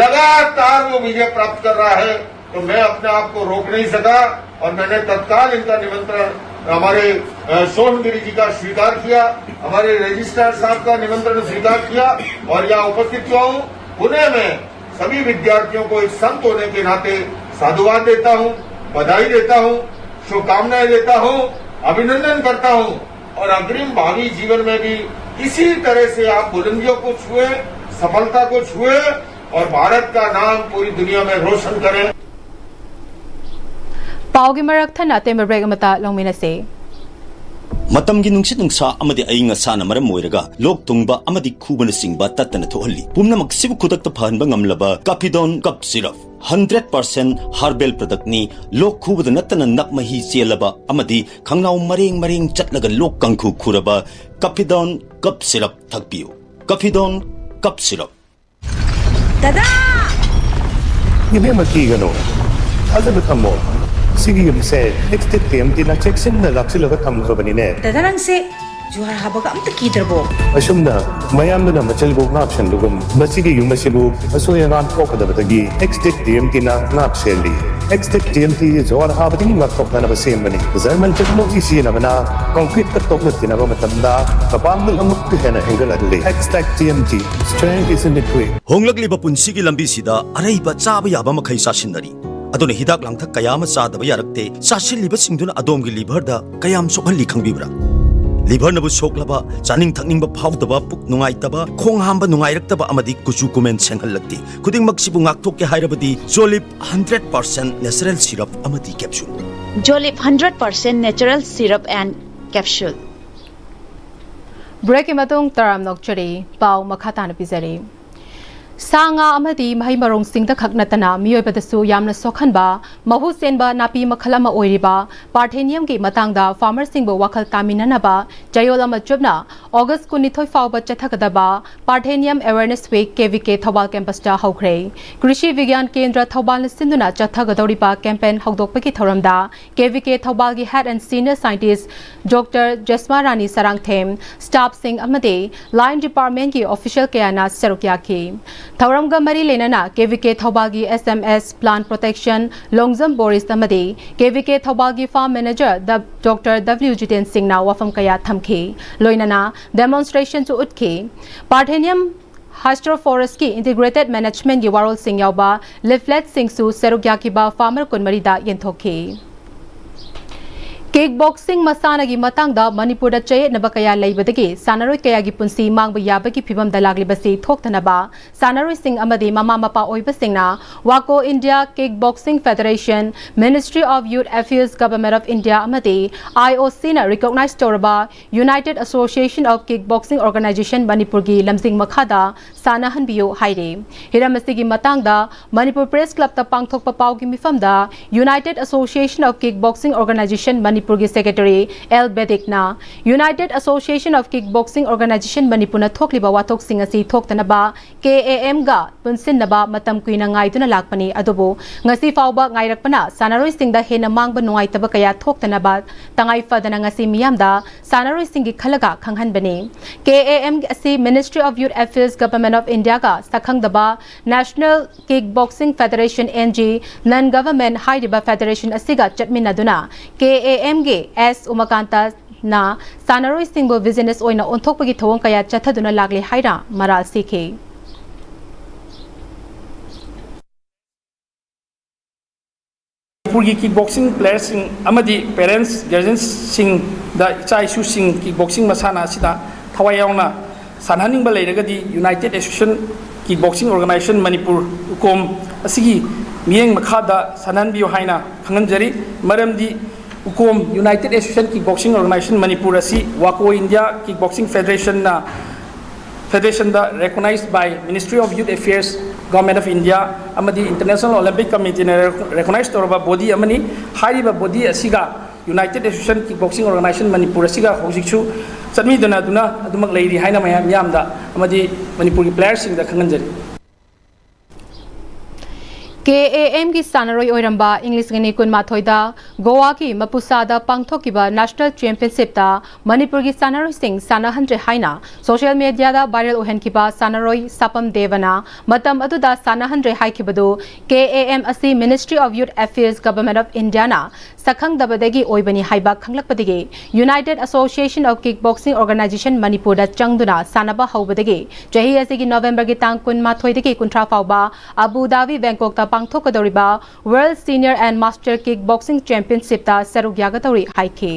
लगातार वो विजय प्राप्त कर रहा है, तो मैं अपने आप को रोक नहीं सका और मैंने तत्काल इनका निमंत्रण हमारे सोहनगिरी जी का स्वीकार किया, हमारे रजिस्ट्रार साहब का निमंत्रण स्वीकार किया और यहाँ उपस्थित हुआ हूँ। पुणे में सभी विद्यार्थियों को एक संत होने के नाते साधुवाद देता हूँ, बधाई देता हूँ, शुभकामनाएं देता हूँ, अभिनंदन करता हूँ और अग्रिम भावी जीवन में भी इसी तरह से आप बुलंदियों को छुए, सफलता को छुए और भारत का नाम पूरी दुनिया में रोशन करें। ꯄꯥꯎꯒꯤ ꯃꯔꯛ ꯊꯠꯅ ꯑꯇꯦꯟꯕ ꯕ꯭ꯔꯦꯛ ꯑꯃꯇ ꯂꯧꯃꯤꯟꯅꯁꯤ꯫ ꯃꯇꯝꯒꯤ ꯅꯨꯡꯁꯤꯠ ꯅꯨꯡꯁꯥ ꯑꯃꯗꯤ ꯑꯏꯪ ꯑꯁꯥꯅ ꯃꯔꯝ ꯑꯣꯏꯔꯒ ꯂꯣꯛ ꯊꯨꯡꯕ ꯑꯃꯗꯤ ꯈꯨꯕꯅꯆꯤꯡꯕ ꯇꯠꯇꯅ ꯊꯣꯛꯍꯜꯂꯤ꯫ ꯄꯨꯝꯅꯃꯛꯁꯤꯕꯨ ꯈꯨꯗꯛꯇ ꯐꯍꯟꯕ ꯉꯝꯂꯕ ꯀꯥꯐꯤꯗꯣꯟ cough syrup. Hundred percent herbal ꯄ꯭ꯔꯗꯛꯅꯤ꯫ ꯂꯣꯛ ꯈꯨꯕꯗ ꯅꯠꯇꯅ ꯅꯞ ꯃꯍꯤ ꯆꯦꯜꯂꯕ ꯑꯃꯗꯤ ꯈꯪꯅꯥꯎ ꯃꯔꯦꯡ ꯃꯔꯦꯡ ꯆꯠꯂꯒ ꯂꯣꯛ ꯀꯥꯡꯈꯨ ꯈꯨꯔꯕ ꯀꯥꯐꯤꯗꯣꯟ ꯀꯞ ꯁꯤꯔꯞ ꯊꯛꯄꯤꯌꯨ꯫ ꯀꯥꯐꯤꯗꯣꯟ cough syrup. ꯗꯗꯥ! ꯏꯕꯦꯝꯃ, ꯀꯤꯒꯅꯨ꯫ ꯊꯥꯖꯕ ꯊꯝꯃꯣ꯫ ꯁꯤꯒꯤ ꯌꯨꯝꯁꯦ ꯑꯦꯛꯁꯇꯦꯛ ꯇꯤ ꯑꯦꯝ ꯇꯤꯅ ꯆꯦꯛꯁꯤꯟꯅ ꯂꯥꯛꯁꯤꯜꯂꯒ ꯊꯝꯈ꯭ꯔꯕꯅꯤꯅꯦ꯫ ꯗꯗꯥ, ꯅꯪꯁꯦ ꯖꯨꯍꯥꯔ ꯍꯥꯕꯒ ꯑꯝꯇ ꯀꯤꯗ꯭ꯔꯕꯣ? ꯑꯁꯨꯝꯅ ꯃꯌꯥꯝꯗꯨꯅ ꯃꯆꯜꯕꯨ ꯉꯥꯛꯁꯦꯟꯕꯒꯨꯝ, ꯃꯁꯤꯒꯤ ꯌꯨꯝ ꯑꯁꯤꯕꯨ ꯑꯁꯣꯏ ꯑꯉꯥꯝ ꯊꯣꯛꯀꯗꯕꯗꯒꯤ ꯑꯦꯛꯁꯇꯦꯛ ꯇꯤ ꯑꯦꯝ ꯇꯤꯅ ꯉꯥꯛ ꯁꯦꯜꯂꯤ꯫ ꯑꯦꯛꯁꯇꯦꯛ ꯇꯤ ꯑꯦꯝ ꯇꯤ ꯖꯨꯍꯥꯔ ꯍꯥꯕꯗꯒꯤ ꯉꯥꯛꯊꯣꯛꯅꯅꯕ ꯁꯦꯝꯕꯅꯤ꯫ ꯖꯔꯃꯟ ꯇꯦꯛꯅꯣꯂꯣꯖꯤ ꯁꯤꯖꯤꯟꯅꯕꯅ ꯀꯪꯀ꯭ꯔꯤꯠꯀ ꯇꯣꯛꯅ ꯇꯤꯟꯅꯕ ꯃꯇꯝꯗ ꯃꯄꯥꯡꯒꯜ ꯑꯃꯨꯛꯀ ꯍꯦꯟꯅ ꯍꯦꯟꯒꯠꯍꯜꯂꯤ꯫ Xtech T M T, strength is in the grit. ꯍꯣꯡꯂꯛꯂꯤꯕ ꯄꯨꯟꯁꯤꯒꯤ ꯂꯝꯕꯤꯁꯤꯗ ꯑꯔꯩꯕ ꯆꯥꯕ ꯌꯥꯕ ꯃꯈꯩ ꯆꯥꯁꯤꯟꯅꯔꯤ꯫ ꯑꯗꯨꯅ ꯍꯤꯗꯥꯛ ꯂꯥꯡꯊꯛ ꯀꯌꯥ ꯑꯃ ꯆꯥꯗꯕ ꯌꯥꯔꯛꯇꯦ꯫ ꯆꯥꯁꯤꯜꯂꯤꯕꯁꯤꯡꯗꯨꯅ ꯑꯗꯣꯝꯒꯤ ꯂꯤꯚꯔꯗ ꯀꯌꯥꯝ ꯁꯣꯛꯍꯜꯂꯤ ꯈꯪꯕꯤꯕ꯭ꯔꯥ? ꯂꯤꯚꯔꯅꯕꯨ ꯁꯣꯛꯂꯕ, ꯆꯥꯅꯤꯡ ꯊꯛꯅꯤꯡꯕ ꯐꯥꯎꯗꯕ, ꯄꯨꯛ ꯅꯨꯡꯉꯥꯏꯇꯕ, ꯈꯣꯡ ꯍꯥꯝꯕ ꯅꯨꯡꯉꯥꯏꯔꯛꯇꯕ ꯑꯃꯗꯤ ꯀꯨꯆꯨ ꯀꯨꯃꯦꯟ ꯁꯦꯡꯍꯜꯂꯛꯇꯦ꯫ ꯈꯨꯗꯤꯡꯃꯛꯁꯤꯕꯨ ꯉꯥꯛꯊꯣꯛꯀꯦ ꯍꯥꯏꯔꯕꯗꯤ ꯖꯣꯂꯤꯞ ꯍꯟꯗ꯭ꯔꯦꯠ ꯄꯥꯔꯁꯦꯟ ꯅꯦꯆꯔꯦꯜ ꯁꯤꯔꯞ ꯑꯃꯗꯤ capsule. Jolip hundred percent natural syrup and capsule. ꯕ꯭ꯔꯦꯛꯀꯤ ꯃꯇꯨꯡ ꯇꯔꯥꯝꯅ ꯑꯣꯛꯆꯔꯤ꯫ ꯄꯥꯎ ꯃꯈꯥ ꯇꯥꯅ ꯄꯤꯖꯔꯤ꯫ ꯁꯥ ꯉꯥ ꯑꯃꯗꯤ ꯃꯍꯩ ꯃꯔꯣꯡꯁꯤꯡꯗ ꯈꯛ ꯅꯠꯇꯅ ꯃꯤꯑꯣꯏꯕꯗꯁꯨ ꯌꯥꯝꯅ ꯁꯣꯛꯍꯟꯕ ꯃꯍꯨ ꯆꯦꯟꯕ ꯅꯥꯄꯤ ꯃꯈꯜ ꯑꯃ ꯑꯣꯏꯔꯤꯕ ꯄꯥꯔꯊꯦꯅꯤꯌꯝꯒꯤ ꯃꯇꯥꯡꯗ ꯐꯥꯔꯃꯔꯁꯤꯡꯕꯨ ꯋꯥꯈꯜ ꯇꯥꯃꯤꯟꯅꯅꯕ ꯆꯌꯣꯜ ꯑꯃ ꯆꯨꯞꯅ ꯑꯣꯒꯁ ꯀꯨꯟꯅꯤꯊꯣꯏ ꯐꯥꯎꯕ ꯆꯠꯊꯒꯗꯕ Parthenium Awareness Week KVK Thoubal campus ꯇ ꯍꯧꯈ꯭ꯔꯦ꯫ ꯀ꯭ꯔꯤꯁꯤ ꯕꯤꯒ꯭ꯌꯥꯟ ꯀꯦꯟꯗ꯭ꯔ ꯊꯧꯕꯥꯜꯅ ꯁꯤꯟꯗꯨꯅ ꯆꯠꯊꯒꯗꯧꯔꯤꯕ campaign ꯍꯧꯗꯣꯛꯄꯒꯤ ꯊꯧꯔꯝꯗ KVK ꯊꯧꯕꯥꯜꯒꯤ head and senior scientist Doctor ꯖꯁꯃꯥ Rani Sarangthem, staff ꯁꯤꯡ ꯑꯃꯗꯤ line department ꯀꯤ official ꯀꯌꯥꯅ ꯁꯔꯨꯛ ꯌꯥꯈꯤ꯫ ꯊꯧꯔꯝꯒ ꯃꯔꯤ ꯂꯩꯅꯅ KVK ꯊꯧꯕꯥꯜꯒꯤ SMS Plant Protection Longjam ꯕꯣꯔꯤꯁ ꯑꯃꯗꯤ KVK ꯊꯧꯕꯥꯜꯒꯤ farm manager ꯗ-, Doctor W ꯖꯤꯇꯦꯟ ꯁꯤꯡꯅ ꯋꯥꯐꯝ ꯀꯌꯥ ꯊꯝꯈꯤ꯫ ꯂꯣꯏꯅꯅ demonstration ꯁꯨ ꯎꯠꯈꯤ꯫ Parthenium Histoforest ꯀꯤ integrated management ꯀꯤ ꯋꯥꯔꯣꯜꯁꯤꯡ ꯌꯥꯎꯕ leaflet ꯁꯤꯡꯁꯨ ꯁꯔꯨꯛ ꯌꯥꯈꯤꯕ farmer ꯀꯨꯟꯃꯔꯤꯗ ꯌꯦꯟꯊꯣꯛꯈꯤ꯫ Kick boxing ꯃꯁꯥꯟꯅꯒꯤ ꯃꯇꯥꯡꯗ ꯃꯅꯤꯄꯨꯔꯗ ꯆꯌꯦꯠꯅꯕ ꯀꯌꯥ ꯂꯩꯕꯗꯒꯤ ꯁꯥꯟꯅꯔꯣꯏ ꯀꯌꯥꯒꯤ ꯄꯨꯟꯁꯤ ꯃꯥꯡꯕ ꯌꯥꯕꯒꯤ ꯐꯤꯕꯝꯗ ꯂꯥꯛꯂꯤꯕꯁꯤ ꯊꯣꯛꯇꯅꯕ ꯁꯥꯟꯅꯔꯣꯏꯁꯤꯡ ꯑꯃꯗꯤ ꯃꯃꯥ ꯃꯄꯥ ꯑꯣꯏꯕꯁꯤꯡꯅ WACO India Kick Boxing Federation, Ministry of Youth Affairs, Government of India ꯑꯃꯗꯤ IOC ꯅ recognize ꯇꯧꯔꯕ United Association of Kick Boxing Organization ꯃꯅꯤꯄꯨꯔꯒꯤ ꯂꯝꯖꯤꯡ ꯃꯈꯥꯗ ꯁꯥꯟꯅꯍꯟꯕꯤꯌꯨ ꯍꯥꯏꯔꯤ꯫ ꯍꯤꯔꯝ ꯑꯁꯤꯒꯤ ꯃꯇꯥꯡꯗ ꯃꯅꯤꯄꯨꯔ Press Club ꯇ ꯄꯥꯡꯊꯣꯛꯄ ꯄꯥꯎꯒꯤ ꯃꯤꯐꯝꯗ United Association of Kick Boxing Organization ꯃꯅꯤꯄꯨꯔꯒꯤ secretary ꯑꯦꯜ ꯕꯦꯗꯤꯛꯅ United Association of Kick Boxing Organization ꯃꯅꯤꯄꯨꯔꯅ ꯊꯣꯛꯂꯤꯕ ꯋꯥꯊꯣꯛꯁꯤꯡ ꯑꯁꯤ ꯊꯣꯛꯇꯅꯕ KAM ꯒ ꯄꯨꯟꯁꯤꯟꯅꯕ ꯃꯇꯝ ꯀꯨꯏꯅ ꯉꯥꯏꯗꯨꯅ ꯂꯥꯛꯄꯅꯤ, ꯑꯗꯨꯕꯨ ꯉꯁꯤ ꯐꯥꯎꯕ ꯉꯥꯏꯔꯛꯄꯅ ꯁꯥꯟꯅꯔꯣꯏꯁꯤꯡꯗ ꯍꯦꯟꯅ ꯃꯥꯡꯕ ꯅꯨꯡꯉꯥꯏꯇꯕ ꯀꯌꯥ ꯊꯣꯛꯇꯅꯕ ꯇꯉꯥꯏ ꯐꯗꯅ ꯉꯁꯤ ꯃꯤꯌꯥꯝꯗ ꯁꯥꯟꯅꯔꯣꯏꯁꯤꯡꯒꯤ ꯈꯜꯂꯒ ꯈꯪꯍꯟꯕꯅꯤ꯫ KAM ꯑꯁꯤ Ministry of Youth Affairs, Government of India ꯒ ꯁꯛꯈꯪꯗꯕ National Kick Boxing Federation, NG, non government ꯍꯥꯏꯔꯤꯕ federation ꯑꯁꯤꯒ ꯆꯠꯃꯤꯟꯅꯗꯨꯅ KAM ꯒꯤ ꯑꯦꯁ ꯎꯃꯥꯀꯥꯟꯇꯅ ꯁꯥꯟꯅꯔꯣꯏꯁꯤꯡꯕꯨ business ꯑꯣꯏꯅ ꯑꯣꯟꯊꯣꯛꯄꯒꯤ ꯊꯧꯑꯣꯡ ꯀꯌꯥ ꯆꯠꯊꯗꯨꯅ ꯂꯥꯛꯂꯤ ꯍꯥꯏꯅ ꯃꯔꯥꯜ ꯁꯤꯈꯤ꯫ ꯃꯅꯤꯄꯨꯔꯒꯤ ꯀꯤꯛ ꯕꯣꯛꯁꯤꯡ ꯄ꯭ꯂꯦꯌꯔꯁꯤꯡ ꯑꯃꯗꯤ ꯄꯦꯔꯦꯟꯁ ꯒꯥꯔꯖꯤꯌꯟꯁꯤꯡꯗ ꯏꯆꯥ ꯏꯁꯨꯁꯤꯡ ꯀꯤꯛ ꯕꯣꯛꯁꯤꯡ ꯃꯁꯥꯟꯅ ꯑꯁꯤꯗ ꯊꯋꯥꯏ ꯌꯥꯎꯅ ꯁꯥꯟꯅꯍꯟꯅꯤꯡꯕ ꯂꯩꯔꯒꯗꯤ united association kick boxing organization Manipur, UKOM, ꯑꯁꯤꯒꯤ ꯃꯤꯠꯌꯦꯡ ꯃꯈꯥꯗ ꯁꯥꯟꯅꯍꯟꯕꯤꯌꯨ ꯍꯥꯏꯅ ꯈꯪꯍꯟꯖꯔꯤ꯫ ꯃꯔꯝꯗꯤ UKOM, united association kick boxing organization Manipur ꯑꯁꯤ ꯋꯥꯀꯣ ꯏꯟꯗꯤꯌꯥ ꯀꯤꯛ ꯕꯣꯛꯁꯤꯡ ꯐꯦꯗꯔꯦꯁꯟꯅ, ꯐꯦꯗꯔꯦꯁꯟꯗ recognized by Ministry of Youth Affairs, Government of India ꯑꯃꯗꯤ International Olympic Committeeꯅ recognise ꯇꯧꯔꯕ ꯕꯣꯗꯤ ꯑꯃꯅꯤ꯫ ꯍꯥꯏꯔꯤꯕ ꯕꯣꯗꯤ ꯑꯁꯤꯒ united association kick boxing organization Manipur ꯑꯁꯤꯒ ꯍꯧꯖꯤꯛꯁꯨ ꯆꯠꯃꯤꯟꯅꯗꯨꯅ ꯑꯗꯨꯃꯛ ꯂꯩꯔꯤ ꯍꯥꯏꯅ ꯃꯌꯥꯝ, ꯃꯤꯌꯥꯝꯗ ꯑꯃꯗꯤ ꯃꯅꯤꯄꯨꯔꯒꯤ ꯄ꯭ꯂꯦꯌꯔꯁꯤꯡꯗ ꯈꯪꯍꯟꯖꯔꯤ꯫ ꯀꯦ ꯑꯦ ꯑꯦꯝꯒꯤ ꯁꯥꯟꯅꯔꯣꯏ ꯑꯣꯏꯔꯝꯕ ꯏꯪ ꯂꯤꯁꯤꯡ ꯑꯅꯤ ꯀꯨꯟꯃꯥꯊꯣꯏꯗ ꯒꯣꯋꯥꯒꯤ ꯃꯄꯨꯁꯥꯗ ꯄꯥꯡꯊꯣꯛꯈꯤꯕ ꯅꯦꯁꯅꯦꯜ ꯆꯦꯝꯄꯤꯌꯟꯁꯤꯞꯇ ꯃꯅꯤꯄꯨꯔꯒꯤ ꯁꯥꯟꯅꯔꯣꯏꯁꯤꯡ ꯁꯥꯟꯅꯍꯟꯗ꯭ꯔꯦ ꯍꯥꯏꯅ ꯁꯣꯁꯤꯌꯦꯜ ꯃꯤꯗꯤꯌꯥꯗ ꯚꯥꯏꯔꯦꯜ ꯑꯣꯏꯍꯟꯈꯤꯕ ꯁꯥꯟꯅꯔꯣꯏ ꯁꯥꯄꯝ ꯗꯦꯕꯅ ꯃꯇꯝ ꯑꯗꯨꯗ ꯁꯥꯟꯅꯍꯟꯗ꯭ꯔꯦ ꯍꯥꯏꯈꯤꯕꯗꯨ ꯀꯦ ꯑꯦ ꯑꯦꯝ ꯑꯁꯤ Ministry of Youth Affairs, Government of Indiaꯅ ꯁꯛꯈꯪꯗꯕꯗꯒꯤ ꯑꯣꯏꯕꯅꯤ ꯍꯥꯏꯕ ꯈꯪꯂꯛꯄꯗꯒꯤ United Association of Kick Boxing Organisation ꯃꯅꯤꯄꯨꯔꯗ ꯆꯪꯗꯨꯅ ꯁꯥꯟꯅꯕ ꯍꯧꯕꯗꯒꯤ ꯆꯍꯤ ꯑꯁꯤꯒꯤ ꯅꯣꯕꯦꯝꯕꯔꯒꯤ ꯇꯥꯡ ꯀꯨꯟꯃꯥꯊꯣꯏꯗꯒꯤ ꯀꯨꯟꯊ꯭ꯔꯥ ꯐꯥꯎꯕ Abu ꯙꯥꯕꯤ ꯕꯦꯡꯀꯣꯛꯇ ꯄꯥꯡꯊꯣꯛꯀꯗꯧꯔꯤꯕ World Senior and Master Kick Boxing Championshipꯇ ꯁꯔꯨꯛ ꯌꯥꯒꯗꯧꯔꯤ ꯍꯥꯏꯈꯤ꯫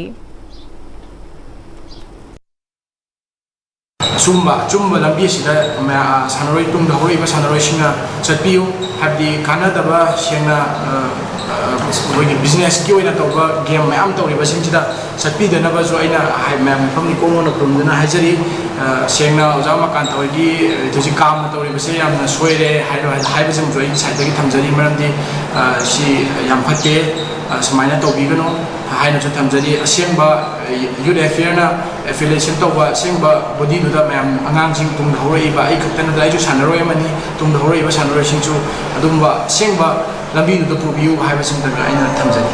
ꯑꯆꯨꯝꯕ ꯑꯆꯨꯝꯕ ꯂꯝꯕꯤ ꯑꯁꯤꯗ ꯃꯌꯥ- ꯁꯥꯟꯅꯔꯣꯏ, ꯇꯨꯡꯗ ꯍꯧꯔꯛꯏꯕ ꯁꯥꯟꯅꯔꯣꯏꯁꯤꯡꯅ ꯆꯠꯄꯤꯌꯨ꯫ ꯍꯥꯏꯕꯗꯤ ꯀꯥꯟꯅꯗꯕ, ꯁꯦꯡꯅ, ꯑ, ꯑ, ꯑꯩꯈꯣꯏꯒꯤ ꯕꯤꯖꯤꯅꯦꯁꯀꯤ ꯑꯣꯏꯅ ꯇꯧꯕ ꯒꯦꯝ ꯃꯌꯥꯝ ꯇꯧꯔꯤꯕꯁꯤꯡꯁꯤꯗ ꯆꯠꯄꯤꯗꯅꯕꯁꯨ ꯑꯩꯅ ꯍꯥꯏ- ꯃꯌꯥꯝ ꯃꯐꯝ ꯏꯀꯣꯟ ꯀꯣꯟꯅ ꯈꯨꯔꯨꯝꯗꯨꯅ ꯍꯥꯏꯖꯔꯤ꯫ ꯑ, ꯁꯦꯡꯅ ꯑꯣꯖꯥ ꯎꯃꯥꯀꯥꯟꯇ ꯍꯣꯏꯒꯤ ꯍꯧꯖꯤꯛ ꯀꯥꯝꯅ ꯇꯧꯔꯤꯕꯁꯦ ꯌꯥꯝꯅ ꯁꯣꯏꯔꯦ ꯍꯥꯏꯕ- ꯍꯥꯏꯕꯁꯤꯃꯁꯨ ꯑꯩꯒꯤ ꯁꯥꯏꯠꯇꯒꯤ ꯊꯝꯖꯔꯤ꯫ ꯃꯔꯝꯗꯤ, ꯑ, ꯁꯤ ꯌꯥꯝ ꯐꯠꯇꯦ, ꯑ, ꯁꯨꯃꯥꯏꯅ ꯇꯧꯕꯤꯒꯅꯨ ꯍꯥꯏꯅꯁꯨ ꯊꯝꯖꯔꯤ꯫ ꯑꯁꯦꯡꯕ ꯌꯨꯠ ꯑꯦꯐꯤꯌꯔꯅ ꯑꯦꯐꯤꯂꯤꯌꯦꯁꯟ ꯇꯧꯕ ꯑꯁꯦꯡꯕ ꯕꯣꯗꯤꯗꯨꯗ ꯃꯌꯥꯝ, ꯑꯉꯥꯡꯁꯤꯡ, ꯇꯨꯡꯗ ꯍꯧꯔꯛꯏꯕ, ꯑꯩ ꯈꯛꯇ ꯅꯠꯇꯅ ꯑꯩꯁꯨ ꯁꯥꯟꯅꯔꯣꯏ ꯑꯃꯅꯤ, ꯇꯨꯡꯗ ꯍꯧꯔꯛꯏꯕ ꯁꯥꯟꯅꯔꯣꯏꯁꯤꯡꯁꯨ ꯑꯗꯨꯝꯕ ꯑꯁꯦꯡꯕ ꯂꯝꯕꯤꯗꯨꯗ ꯄꯨꯕꯤꯌꯨ ꯍꯥꯏꯕꯁꯤꯃꯇꯪꯒ ꯑꯩꯅ ꯊꯝꯖꯒꯦ꯫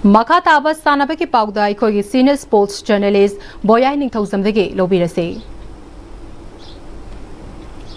ꯃꯈꯥ ꯇꯥꯕ ꯁꯥꯟꯅꯕꯒꯤ ꯄꯥꯎꯗ ꯑꯩꯈꯣꯏꯒꯤ senior sports journalist ꯕꯣꯌꯥꯏ ꯅꯤꯡꯊꯧꯖꯝꯗꯒꯤ ꯂꯧꯕꯤꯔꯁꯤ꯫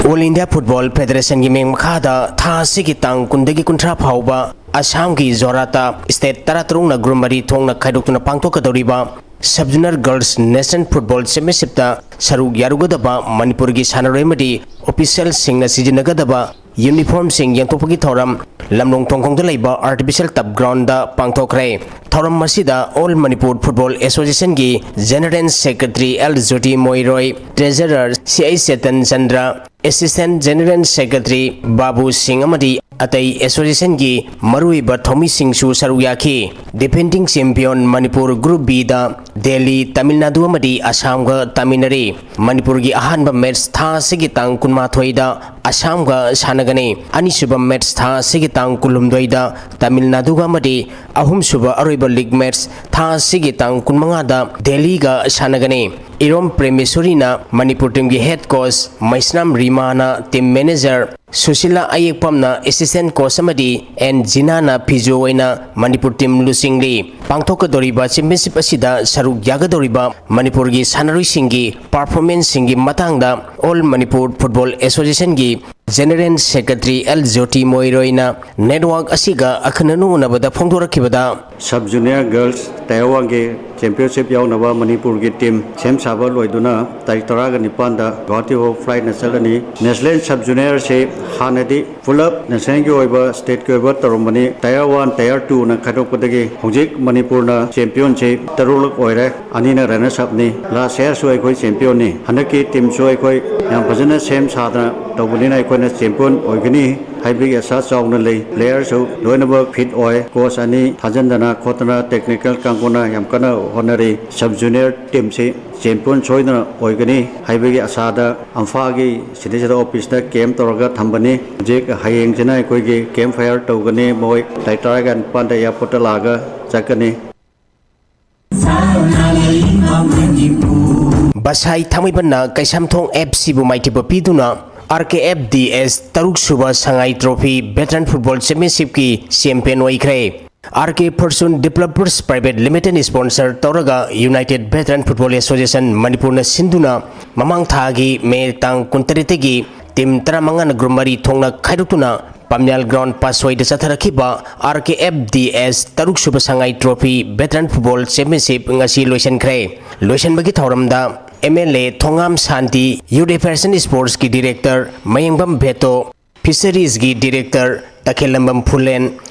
ꯑꯣꯜ ꯏꯟꯗꯤꯌꯥ ꯐꯨꯠꯕꯣꯜ ꯐꯦꯗꯔꯦꯁꯟꯒꯤ ꯃꯤꯡ ꯃꯈꯥꯗ ꯊꯥ ꯑꯁꯤꯒꯤ ꯇꯥꯡ ꯀꯨꯟꯗꯒꯤ ꯀꯨꯟꯊ꯭ꯔꯥ ꯐꯥꯎꯕ ꯑꯁꯥꯝꯒꯤ ꯖꯣꯔꯥꯠꯇ ꯁ꯭ꯇꯦꯠ ꯇꯔꯥꯇꯔꯨꯛꯅ ꯒ꯭ꯔꯨꯞ ꯃꯔꯤ ꯊꯣꯛꯅ ꯈꯥꯏꯗꯣꯛꯇꯨꯅ ꯄꯥꯡꯊꯣꯛꯀꯗꯧꯔꯤꯕ Sub Junior Girls National Football Championshipꯇ ꯁꯔꯨꯛ ꯌꯥꯔꯨꯒꯗꯕ ꯃꯅꯤꯄꯨꯔꯒꯤ ꯁꯥꯟꯅꯔꯣꯏ ꯑꯃꯗꯤ officialꯁꯤꯡꯅ ꯁꯤꯖꯤꯟꯅꯒꯗꯕ uniformꯁꯤꯡ ꯌꯦꯟꯊꯣꯛꯄꯒꯤ ꯊꯧꯔꯝ ꯂꯝꯂꯣꯡ ꯊꯣꯡꯈꯣꯡꯗ ꯂꯩꯕ artificial turf groundꯗ ꯄꯥꯡꯊꯣꯛꯈ꯭ꯔꯦ꯫ ꯊꯧꯔꯝ ꯑꯁꯤꯗ All Manipur Football Associationꯒꯤ General Secretary L Jyoti Moiroi, Treasurer C H Chetan Chandra, Assistant General Secretary Babu Singh ꯑꯃꯗꯤ ꯑꯇꯩ associationꯒꯤ ꯃꯔꯨꯑꯣꯏꯕ ꯊꯧꯃꯤꯁꯤꯡꯁꯨ ꯁꯔꯨꯛ ꯌꯥꯈꯤ꯫ Defending champion Manipur Group Bꯗ Delhi, Tamil Nadu ꯑꯃꯗꯤ ꯑꯁꯥꯝꯒ ꯇꯥꯃꯤꯟꯅꯔꯤ꯫ ꯃꯅꯤꯄꯨꯔꯒꯤ ꯑꯍꯥꯟꯕ match ꯊꯥ ꯑꯁꯤꯒꯤ ꯇꯥꯡ ꯀꯨꯟꯃꯥꯊꯣꯏꯗ ꯑꯁꯥꯝꯒ ꯁꯥꯟꯅꯒꯅꯤ꯫ ꯑꯅꯤꯁꯨꯕ match ꯊꯥ ꯑꯁꯤꯒꯤ ꯇꯥꯡ ꯀꯨꯟꯍꯨꯝꯗꯣꯏꯗ ꯇꯥꯃꯤꯜ ꯅꯥꯗꯨꯒ ꯑꯃꯗꯤ ꯑꯍꯨꯝꯁꯨꯕ ꯑꯔꯣꯏꯕ league match ꯊꯥ ꯑꯁꯤꯒꯤ ꯇꯥꯡ ꯀꯨꯟꯃꯉꯥꯗ ꯗꯦꯜꯂꯤꯒ ꯁꯥꯟꯅꯒꯅꯤ꯫ ꯏꯔꯣꯝ ꯄ꯭ꯔꯦꯃꯦꯁꯣꯔꯤꯅ ꯃꯅꯤꯄꯨꯔ teamꯒꯤ head coach, ꯃꯩꯁꯅꯥꯝ ꯔꯤꯃꯥꯅ team manager, ꯁꯨꯁꯤꯂꯥ ꯑꯌꯦꯛꯄꯝꯅ assistant coach ꯑꯃꯗꯤ ꯑꯦꯟ ꯖꯤꯅꯥꯅ physio ꯑꯣꯏꯅ ꯃꯅꯤꯄꯨꯔ team ꯂꯨꯆꯤꯡꯂꯤ꯫ ꯄꯥꯡꯊꯣꯛꯀꯗꯧꯔꯤꯕ championship ꯑꯁꯤꯗ ꯁꯔꯨꯛ ꯌꯥꯒꯗꯧꯔꯤꯕ ꯃꯅꯤꯄꯨꯔꯒꯤ ꯁꯥꯟꯅꯔꯣꯏꯁꯤꯡꯒꯤ performanceꯁꯤꯡꯒꯤ ꯃꯇꯥꯡꯗ All Manipur Football Associationꯒꯤ General Secretary ꯑꯦꯜ ꯖꯣꯇꯤ ꯃꯣꯏꯔꯣꯏꯅ network ꯑꯁꯤꯒ ꯑꯈꯟꯅꯅ ꯎꯅꯕꯗ ꯐꯣꯡꯗꯣꯔꯛꯈꯤꯕꯗ, Sub Junior Girls Tier Oneꯒꯤ championship ꯌꯥꯎꯅꯕ ꯃꯅꯤꯄꯨꯔꯒꯤ team ꯁꯦꯝ ꯁꯥꯕ ꯂꯣꯏꯗꯨꯅ ꯇꯥꯔꯤꯛ ꯇꯔꯥꯒ ꯅꯤꯄꯥꯟꯗ ꯒꯨꯋꯥꯍꯥꯇꯤ ꯐꯥꯎ flightꯅ ꯆꯠꯂꯅꯤ꯫ National Sub Juniorꯁꯤ ꯍꯥꯟꯅꯗꯤ ꯄꯨꯂꯞ nationalꯒꯤ ꯑꯣꯏꯕ, stateꯀꯤ ꯑꯣꯏꯕ ꯇꯧꯔꯝꯕꯅꯤ꯫ Tier One, Tier Twoꯅ ꯈꯥꯏꯗꯣꯛꯄꯗꯒꯤ ꯍꯧꯖꯤꯛ ꯃꯅꯤꯄꯨꯔꯅ championꯁꯤ ꯇꯔꯨꯛꯂꯛ ꯑꯣꯏꯔꯦ꯫ ꯑꯅꯤꯅ runners upꯅꯤ꯫ Last yearꯁꯨ ꯑꯩꯈꯣꯏ championꯅꯤ꯫ ꯍꯟꯗꯛꯀꯤ teamꯁꯨ ꯑꯩꯈꯣꯏ ꯌꯥꯝ ꯐꯖꯅ ꯁꯦꯝ ꯁꯥꯗꯅ ꯇꯧꯕꯅꯤꯅ ꯑꯩꯈꯣꯏꯅ champion ꯑꯣꯏꯒꯅꯤ ꯍꯥꯏꯕꯒꯤ ꯑꯁꯥ ꯆꯥꯎꯅ ꯂꯩ꯫ Playerꯁꯨ ꯂꯣꯏꯅꯃꯛ fit ꯑꯣꯏ꯫ Coach ꯑꯅꯤ ꯊꯥꯖꯤꯟꯗꯅ ꯈꯣꯠꯇꯅ technical ꯀꯥꯡꯕꯨꯅ ꯌꯥꯝ ꯀꯟꯅ ꯍꯣꯠꯅꯔꯤ꯫ Sub Junior teamꯁꯤ champion ꯁꯣꯏꯗꯅ ꯑꯣꯏꯒꯅꯤ ꯍꯥꯏꯕꯒꯤ ꯑꯁꯥꯗ ꯏꯝꯐꯥꯜꯒꯤ ꯁꯤꯇꯤꯖꯦꯟ officeꯇ camp ꯇꯧꯔꯒ ꯊꯝꯕꯅꯤ꯫ ꯍꯧꯖꯤꯛ ꯍꯌꯦꯡꯁꯤꯅ ꯑꯩꯈꯣꯏꯒꯤ camp fire ꯇꯧꯒꯅꯤ꯫ ꯃꯣꯏ ꯇꯥꯔꯤꯛ ꯇꯔꯥꯒ ꯅꯤꯄꯥꯟꯗ airportꯇ ꯂꯥꯛꯑꯒ ꯆꯠꯀꯅꯤ꯫ ꯕꯁꯥꯏ ꯊꯥꯡꯃꯩꯕꯟꯅ ꯀꯩꯁꯥꯝꯊꯣꯡ ꯑꯦꯐ ꯁꯤꯕꯨ ꯃꯥꯏꯊꯤꯕ ꯄꯤꯗꯨꯅ R K F D S ꯇꯔꯨꯛ ꯁꯨꯕ ꯁꯉꯥꯏ trophy Veteran Football Championshipꯀꯤ champion ꯑꯣꯏꯈ꯭ꯔꯦ꯫ ꯑꯥꯔ ꯀꯦ Fortune Developers Private Limited sponsor ꯇꯧꯔꯒ United Veteran Football Association ꯃꯅꯤꯄꯨꯔꯅ ꯁꯤꯟꯗꯨꯅ ꯃꯃꯥꯡ ꯊꯥꯒꯤ ꯃꯦ ꯇꯥꯡ ꯀꯨꯟꯇꯔꯦꯠꯇꯒꯤ team ꯇꯔꯥꯃꯉꯥꯅ group ꯃꯔꯤ ꯊꯣꯛꯅ ꯈꯥꯏꯗꯣꯛꯇꯨꯅ ꯄꯥꯝꯌꯥꯜ ꯒ꯭ꯔꯥꯎꯟ ꯄꯥꯁꯣꯏꯗ ꯆꯠꯊꯔꯛꯈꯤꯕ R K F D S ꯇꯔꯨꯛ ꯁꯨꯕ Sangai trophy veteran football championship ꯉꯁꯤ ꯂꯣꯏꯁꯤꯟꯈ꯭ꯔꯦ꯫ ꯂꯣꯏꯁꯤꯟꯕꯒꯤ ꯊꯧꯔꯝꯗ M L A Thongam Shanti, youth affairs and ꯁ꯭ꯄꯣꯔꯠꯁꯀꯤ ꯗꯤꯔꯦꯛꯇꯔ ꯃꯌꯦꯡꯕꯝ ꯚꯦꯇꯣ, ꯐꯤꯁꯔꯤꯁꯀꯤ director Takhellambam Phulen,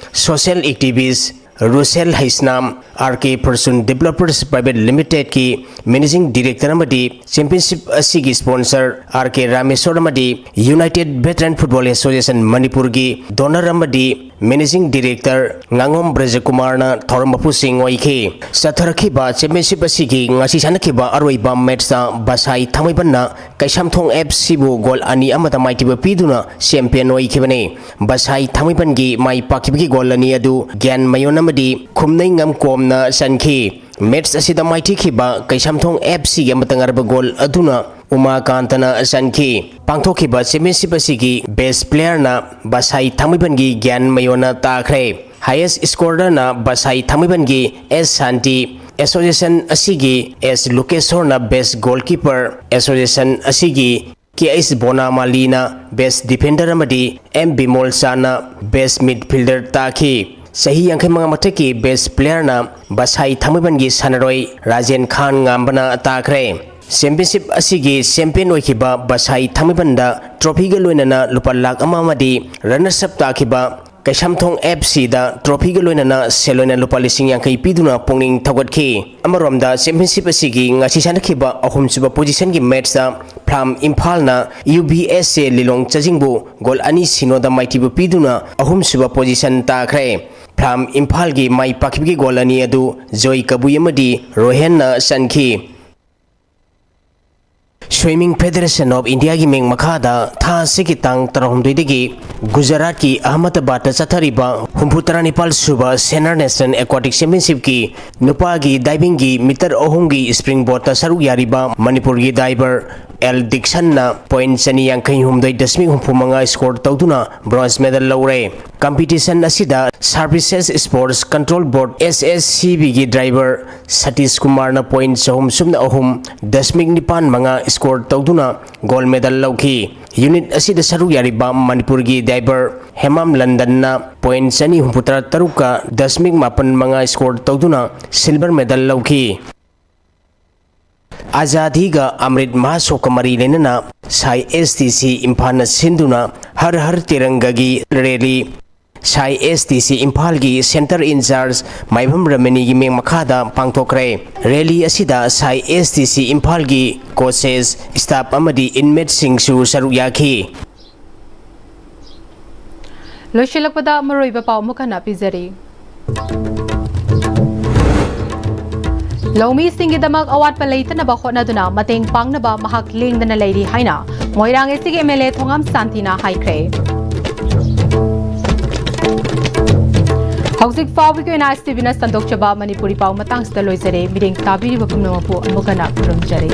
social activist Russel Heisnam, R K fortune developers private ꯂꯤꯃꯤꯇꯦꯗꯀꯤ ꯃꯦꯅꯦꯖꯤꯡ ꯗꯤꯔꯦꯛꯇꯔ ꯑꯃꯗꯤ ꯆꯦꯝꯄꯤꯌꯟꯁꯤꯞ ꯑꯁꯤꯒꯤ ꯁ꯭ꯄꯣꯟꯁꯔ ꯑꯥꯔ ꯀꯦ ꯔꯥꯃꯦꯁꯣꯔ ꯑꯃꯗꯤ ꯌꯨꯅꯥꯏꯇꯦꯗ ꯚꯦꯇꯔꯟ ꯐꯨꯠꯕꯣꯜ ꯑꯦꯁꯣꯁꯤꯌꯦꯁꯟ ꯃꯅꯤꯄꯨꯔꯒꯤ ꯗꯣꯅꯔ ꯑꯃꯗꯤ ꯃꯦꯅꯦꯖꯤꯡ ꯗꯤꯔꯦꯛꯇꯔ ꯉꯥꯉꯣꯝ ꯕ꯭ꯔꯖꯀꯨꯃꯥꯔꯅ ꯊꯧꯔꯝ ꯃꯄꯨꯁꯤꯡ ꯑꯣꯏꯈꯤ꯫ ꯆꯠꯊꯔꯛꯈꯤꯕ ꯆꯦꯝꯄꯤꯌꯟꯁꯤꯞ ꯑꯁꯤꯒꯤ ꯉꯁꯤ ꯁꯥꯟꯅꯈꯤꯕ ꯑꯔꯣꯏꯕ ꯃꯦꯠꯆꯇ ꯕꯁꯥꯏ ꯊꯥꯡꯃꯩꯕꯟꯅ ꯀꯩꯁꯥꯝꯊꯣꯡ ꯑꯦꯐ ꯁꯤꯕꯨ ꯒꯣꯜ ꯑꯅꯤ ꯑꯃꯗ ꯃꯥꯏꯊꯤꯕ ꯄꯤꯗꯨꯅ ꯆꯦꯝꯄꯤꯌꯟ ꯑꯣꯏꯈꯤꯕꯅꯤ꯫ ꯕꯁꯥꯏ ꯊꯥꯡꯃꯩꯕꯟꯒꯤ ꯃꯥꯏ ꯄꯥꯛꯈꯤꯕꯒꯤ ꯒꯣꯜ ꯑꯅꯤ ꯑꯗꯨ ꯒ꯭ꯌꯥꯟ ꯃꯌꯣꯟ ꯑꯃꯗꯤ ꯈꯨꯝꯅꯩ ꯉꯝꯀꯣꯝꯅ ꯆꯟꯈꯤ꯫ ꯃꯦꯠꯆ ꯑꯁꯤꯗ ꯃꯥꯏꯊꯤꯈꯤꯕ ꯀꯩꯁꯥꯝꯊꯣꯡ ꯑꯦꯐ ꯁꯤꯒꯤ ꯑꯃꯇ ꯉꯥꯏꯔꯕ ꯒꯣꯜ ꯑꯗꯨꯅ ꯎꯃꯥꯀꯥꯟꯇꯅ ꯆꯟꯈꯤ꯫ ꯄꯥꯡꯊꯣꯛꯈꯤꯕ ꯆꯦꯝꯄꯤꯌꯟꯁꯤꯞ ꯑꯁꯤꯒꯤ ꯕꯦꯁ ꯄ꯭ꯂꯦꯌꯔꯅ ꯕꯁꯥꯏ ꯊꯥꯡꯃꯩꯕꯟꯒꯤ ꯒ꯭ꯌꯥꯟ ꯃꯌꯣꯟꯅ ꯇꯥꯈ꯭ꯔꯦ꯫ ꯍꯥꯏꯌꯦꯁ ꯁ꯭ꯀꯣꯔꯔꯅ ꯕꯁꯥꯏ ꯊꯥꯡꯃꯩꯕꯟꯒꯤ ꯑꯦꯁ ꯁꯥꯟꯇꯤ, ꯑꯦꯁꯣꯁꯤꯌꯦꯁꯟ ꯑꯁꯤꯒꯤ ꯑꯦꯁ ꯂꯨꯀꯦꯁꯣꯔꯅ ꯕꯦꯁ ꯒꯣꯜꯀꯤꯄꯔ, ꯑꯦꯁꯣꯁꯤꯌꯦꯁꯟ ꯑꯁꯤꯒꯤ ꯀꯦ ꯑꯩꯆ ꯕꯣꯅꯥꯃꯥꯂꯤꯅ ꯕꯦꯁ ꯗꯤꯐꯦꯟꯗꯔ ꯑꯃꯗꯤ ꯑꯦꯝ ꯕꯤꯃꯣꯜ ꯆꯥꯅ ꯕꯦꯁ ꯃꯤꯗꯐꯤꯜꯗꯔ ꯇꯥꯈꯤ꯫ ꯆꯍꯤ ꯌꯥꯡꯈꯩ ꯃꯉꯥ ꯃꯊꯛꯀꯤ ꯕꯦꯁ ꯄ꯭ꯂꯦꯌꯔꯅ ꯕꯁꯥꯏ ꯊꯥꯡꯃꯩꯕꯟꯒꯤ ꯁꯥꯟꯅꯔꯣꯏ ꯔꯥꯖꯦꯟ ꯈꯥꯟ ꯉꯥꯝꯕꯅ ꯇꯥꯈ꯭ꯔꯦ꯫ ꯆꯦꯝꯄꯤꯌꯟꯁꯤꯞ ꯑꯁꯤꯒꯤ ꯆꯦꯝꯄꯤꯌꯟ ꯑꯣꯏꯈꯤꯕ ꯕꯁꯥꯏ ꯊꯥꯡꯃꯩꯕꯟꯗ ꯇ꯭ꯔꯣꯐꯤꯒ ꯂꯣꯏꯅꯅ ꯂꯨꯄꯥ ꯂꯥꯈ ꯑꯃ ꯑꯃꯗꯤ ꯔꯅꯔꯁ ꯑꯞ ꯇꯥꯈꯤꯕ ꯀꯩꯁꯥꯝꯊꯣꯡ ꯑꯦꯐ ꯁꯤꯗ ꯇ꯭ꯔꯣꯐꯤꯒ ꯂꯣꯏꯅꯅ ꯁꯦꯜ ꯑꯣꯏꯅ ꯂꯨꯄꯥ ꯂꯤꯁꯤꯡ ꯌꯥꯡꯈꯩ ꯄꯤꯗꯨꯅ ꯄꯨꯛꯅꯤꯡ ꯊꯧꯒꯠꯈꯤ꯫ ꯑꯃꯔꯣꯝꯗ ꯆꯦꯝꯄꯤꯌꯟꯁꯤꯞ ꯑꯁꯤꯒꯤ ꯉꯁꯤ ꯁꯥꯟꯅꯈꯤꯕ ꯑꯍꯨꯝꯁꯨꯕ ꯄꯣꯖꯤꯁꯟꯒꯤ ꯃꯦꯠꯆꯇ ꯐ꯭ꯂꯥꯝ ꯏꯝꯐꯥꯜꯅ ꯌꯨ ꯚꯤ ꯑꯦꯁ ꯑꯦ ꯂꯤꯂꯣꯡ ꯆꯥꯖꯤꯡꯕꯨ ꯒꯣꯜ ꯑꯅꯤ ꯁꯤꯅꯣꯗ ꯃꯥꯏꯊꯤꯕ ꯄꯤꯗꯨꯅ ꯑꯍꯨꯝꯁꯨꯕ ꯄꯣꯖꯤꯁꯟ ꯇꯥꯈ꯭ꯔꯦ꯫ ꯐ꯭ꯂꯥꯝ ꯏꯝꯐꯥꯜꯒꯤ ꯃꯥꯏ ꯄꯥꯛꯈꯤꯕꯒꯤ ꯒꯣꯜ ꯑꯅꯤ ꯑꯗꯨ ꯖꯣꯏ ꯀꯕꯨꯏ ꯑꯃꯗꯤ ꯔꯣꯍꯦꯟꯅ ꯆꯟꯈꯤ꯫ Swimming Federation of Indiaꯒꯤ ꯃꯤꯡ ꯃꯈꯥꯗ ꯊꯥ ꯑꯁꯤꯒꯤ ꯇꯥꯡ ꯇꯔꯥꯍꯨꯝꯗꯣꯏꯗꯒꯤ ꯒꯨꯖꯔꯥꯠꯀꯤ ꯑꯍꯃꯗꯕꯥꯗꯇ ꯆꯠꯊꯔꯤꯕ ꯍꯨꯝꯐꯨ ꯇꯔꯥꯅꯤꯄꯥꯜ ꯁꯨꯕ ꯁꯦꯅꯥꯔ ꯅꯦꯁꯅꯦꯜ ꯑꯦꯀ꯭ꯋꯥꯇꯤꯛ ꯆꯦꯝꯄꯤꯌꯟꯁꯤꯞꯀꯤ ꯅꯨꯄꯥꯒꯤ ꯗꯥꯏꯚꯤꯡꯒꯤ ꯃꯤꯇꯔ ꯑꯍꯨꯝꯒꯤ ꯁ꯭ꯄ꯭ꯔꯤꯡ ꯕꯣꯠꯇ ꯁꯔꯨꯛ ꯌꯥꯔꯤꯕ ꯃꯅꯤꯄꯨꯔꯒꯤ ꯗꯥꯏꯚꯔ ꯑꯦꯜ ꯗꯤꯛꯁꯟꯅ ꯄꯣꯏꯟꯠ ꯆꯅꯤ ꯌꯥꯡꯈꯩ ꯍꯨꯝꯗꯣꯏ ꯗꯁꯃꯤꯛ ꯍꯨꯝꯐꯨ ꯃꯉꯥ ꯁ꯭ꯀꯣꯔ ꯇꯧꯗꯨꯅ ꯕ꯭ꯔꯣꯟꯖ ꯃꯦꯗꯜ ꯂꯧꯔꯦ꯫ ꯀꯝꯄꯤꯇꯤꯁꯟ ꯑꯁꯤꯗ Services Sports Control Board, S S C B, ꯒꯤ ꯗ꯭ꯔꯥꯏꯚꯔ ꯁꯇꯤꯁ ꯀꯨꯃꯥꯔꯅ ꯄꯣꯏꯟꯠ ꯆꯍꯨꯝ ꯁꯨꯞꯅ ꯑꯍꯨꯝ ꯗꯁꯃꯤꯛ ꯅꯤꯄꯥꯟ ꯃꯉꯥ ꯁ꯭ꯀꯣꯔ ꯇꯧꯗꯨꯅ ꯒꯣꯜ ꯃꯦꯗꯜ ꯂꯧꯈꯤ꯫ ꯌꯨꯅꯤꯠ ꯑꯁꯤꯗ ꯁꯔꯨꯛ ꯌꯥꯔꯤꯕ ꯃꯅꯤꯄꯨꯔꯒꯤ ꯗ꯭ꯔꯥꯏꯚꯔ ꯍꯦꯃꯥꯝ ꯂꯟꯗꯟꯅ ꯄꯣꯏꯟꯠ ꯆꯅꯤ ꯍꯨꯝꯐꯨꯇꯔꯥ ꯇꯔꯨꯛꯀ ꯗꯁꯃꯤꯛ ꯃꯥꯄꯟ ꯃꯉꯥ ꯁ꯭ꯀꯣꯔ ꯇꯧꯗꯨꯅ ꯁꯤꯜꯚꯔ ꯃꯦꯗꯜ ꯂꯧꯈꯤ꯫ ꯑꯖꯥꯗꯤꯒ ꯑꯃ꯭ꯔꯤꯠ ꯃꯍꯥꯁꯣꯛꯀ ꯃꯔꯤ ꯂꯩꯅꯅ ꯁꯥꯏ S T C ꯏꯝꯐꯥꯜꯅ ꯁꯤꯟꯗꯨꯅ ꯍꯔ ꯍꯔ ꯇꯤꯔꯪꯒꯒꯤ ꯔꯦꯂꯤ ꯁꯥꯏ S T C ꯏꯝꯐꯥꯜꯒꯤ ꯁꯦꯟꯇꯔ ꯏꯟꯆꯥꯔꯖ ꯃꯥꯏꯕꯝ ꯔꯃꯅꯤꯒꯤ ꯃꯤꯡ ꯃꯈꯥꯗ ꯄꯥꯡꯊꯣꯛꯈ꯭ꯔꯦ꯫ ꯔꯦꯂꯤ ꯑꯁꯤꯗ ꯁꯥꯏ S T C ꯏꯝꯐꯥꯜꯒꯤ ꯀꯣꯆꯦꯁ, ꯁ꯭ꯇꯥꯐ ꯑꯃꯗꯤ ꯏꯟꯃꯦꯠꯁꯤꯡꯁꯨ ꯁꯔꯨꯛ ꯌꯥꯈꯤ꯫ ꯂꯣꯏꯁꯤꯜꯂꯛꯄꯗ ꯃꯔꯨꯑꯣꯏꯕ ꯄꯥꯎ ꯑꯃꯨꯛ ꯍꯟꯅ ꯄꯤꯖꯔꯤ꯫ ꯂꯧꯃꯤꯁꯤꯡꯒꯤꯗꯃꯛ ꯑꯋꯥꯠꯄ ꯂꯩꯇꯅꯕ ꯍꯣꯠꯅꯗꯨꯅ ꯃꯇꯦꯡ ꯄꯥꯡꯅꯕ ꯃꯍꯥꯛ ꯂꯦꯡꯗꯅ ꯂꯩꯔꯤ ꯍꯥꯏꯅ ꯃꯣꯏꯔꯥꯡ ꯑꯦꯁꯤꯒꯤ M L A ꯊꯣꯉꯥꯝ ꯁꯥꯟꯇꯤꯅ ꯍꯥꯏꯈ꯭ꯔꯦ꯫ ꯍꯧꯖꯤꯛ ꯐꯥꯎꯕꯒꯤ ꯑꯣꯏꯅ S T Vꯅ ꯁꯟꯗꯣꯛꯆꯕ ꯃꯅꯤꯄꯨꯔꯤ ꯄꯥꯎ ꯃꯇꯥꯡꯁꯤꯗ ꯂꯣꯏꯖꯔꯦ꯫ ꯃꯤꯠꯌꯦꯡ ꯇꯥꯕꯤꯔꯤꯕ ꯄꯨꯝꯅꯃꯛꯄꯨ ꯑꯃꯨꯛ ꯍꯟꯅ ꯈꯨꯔꯨꯝꯖꯔꯤ꯫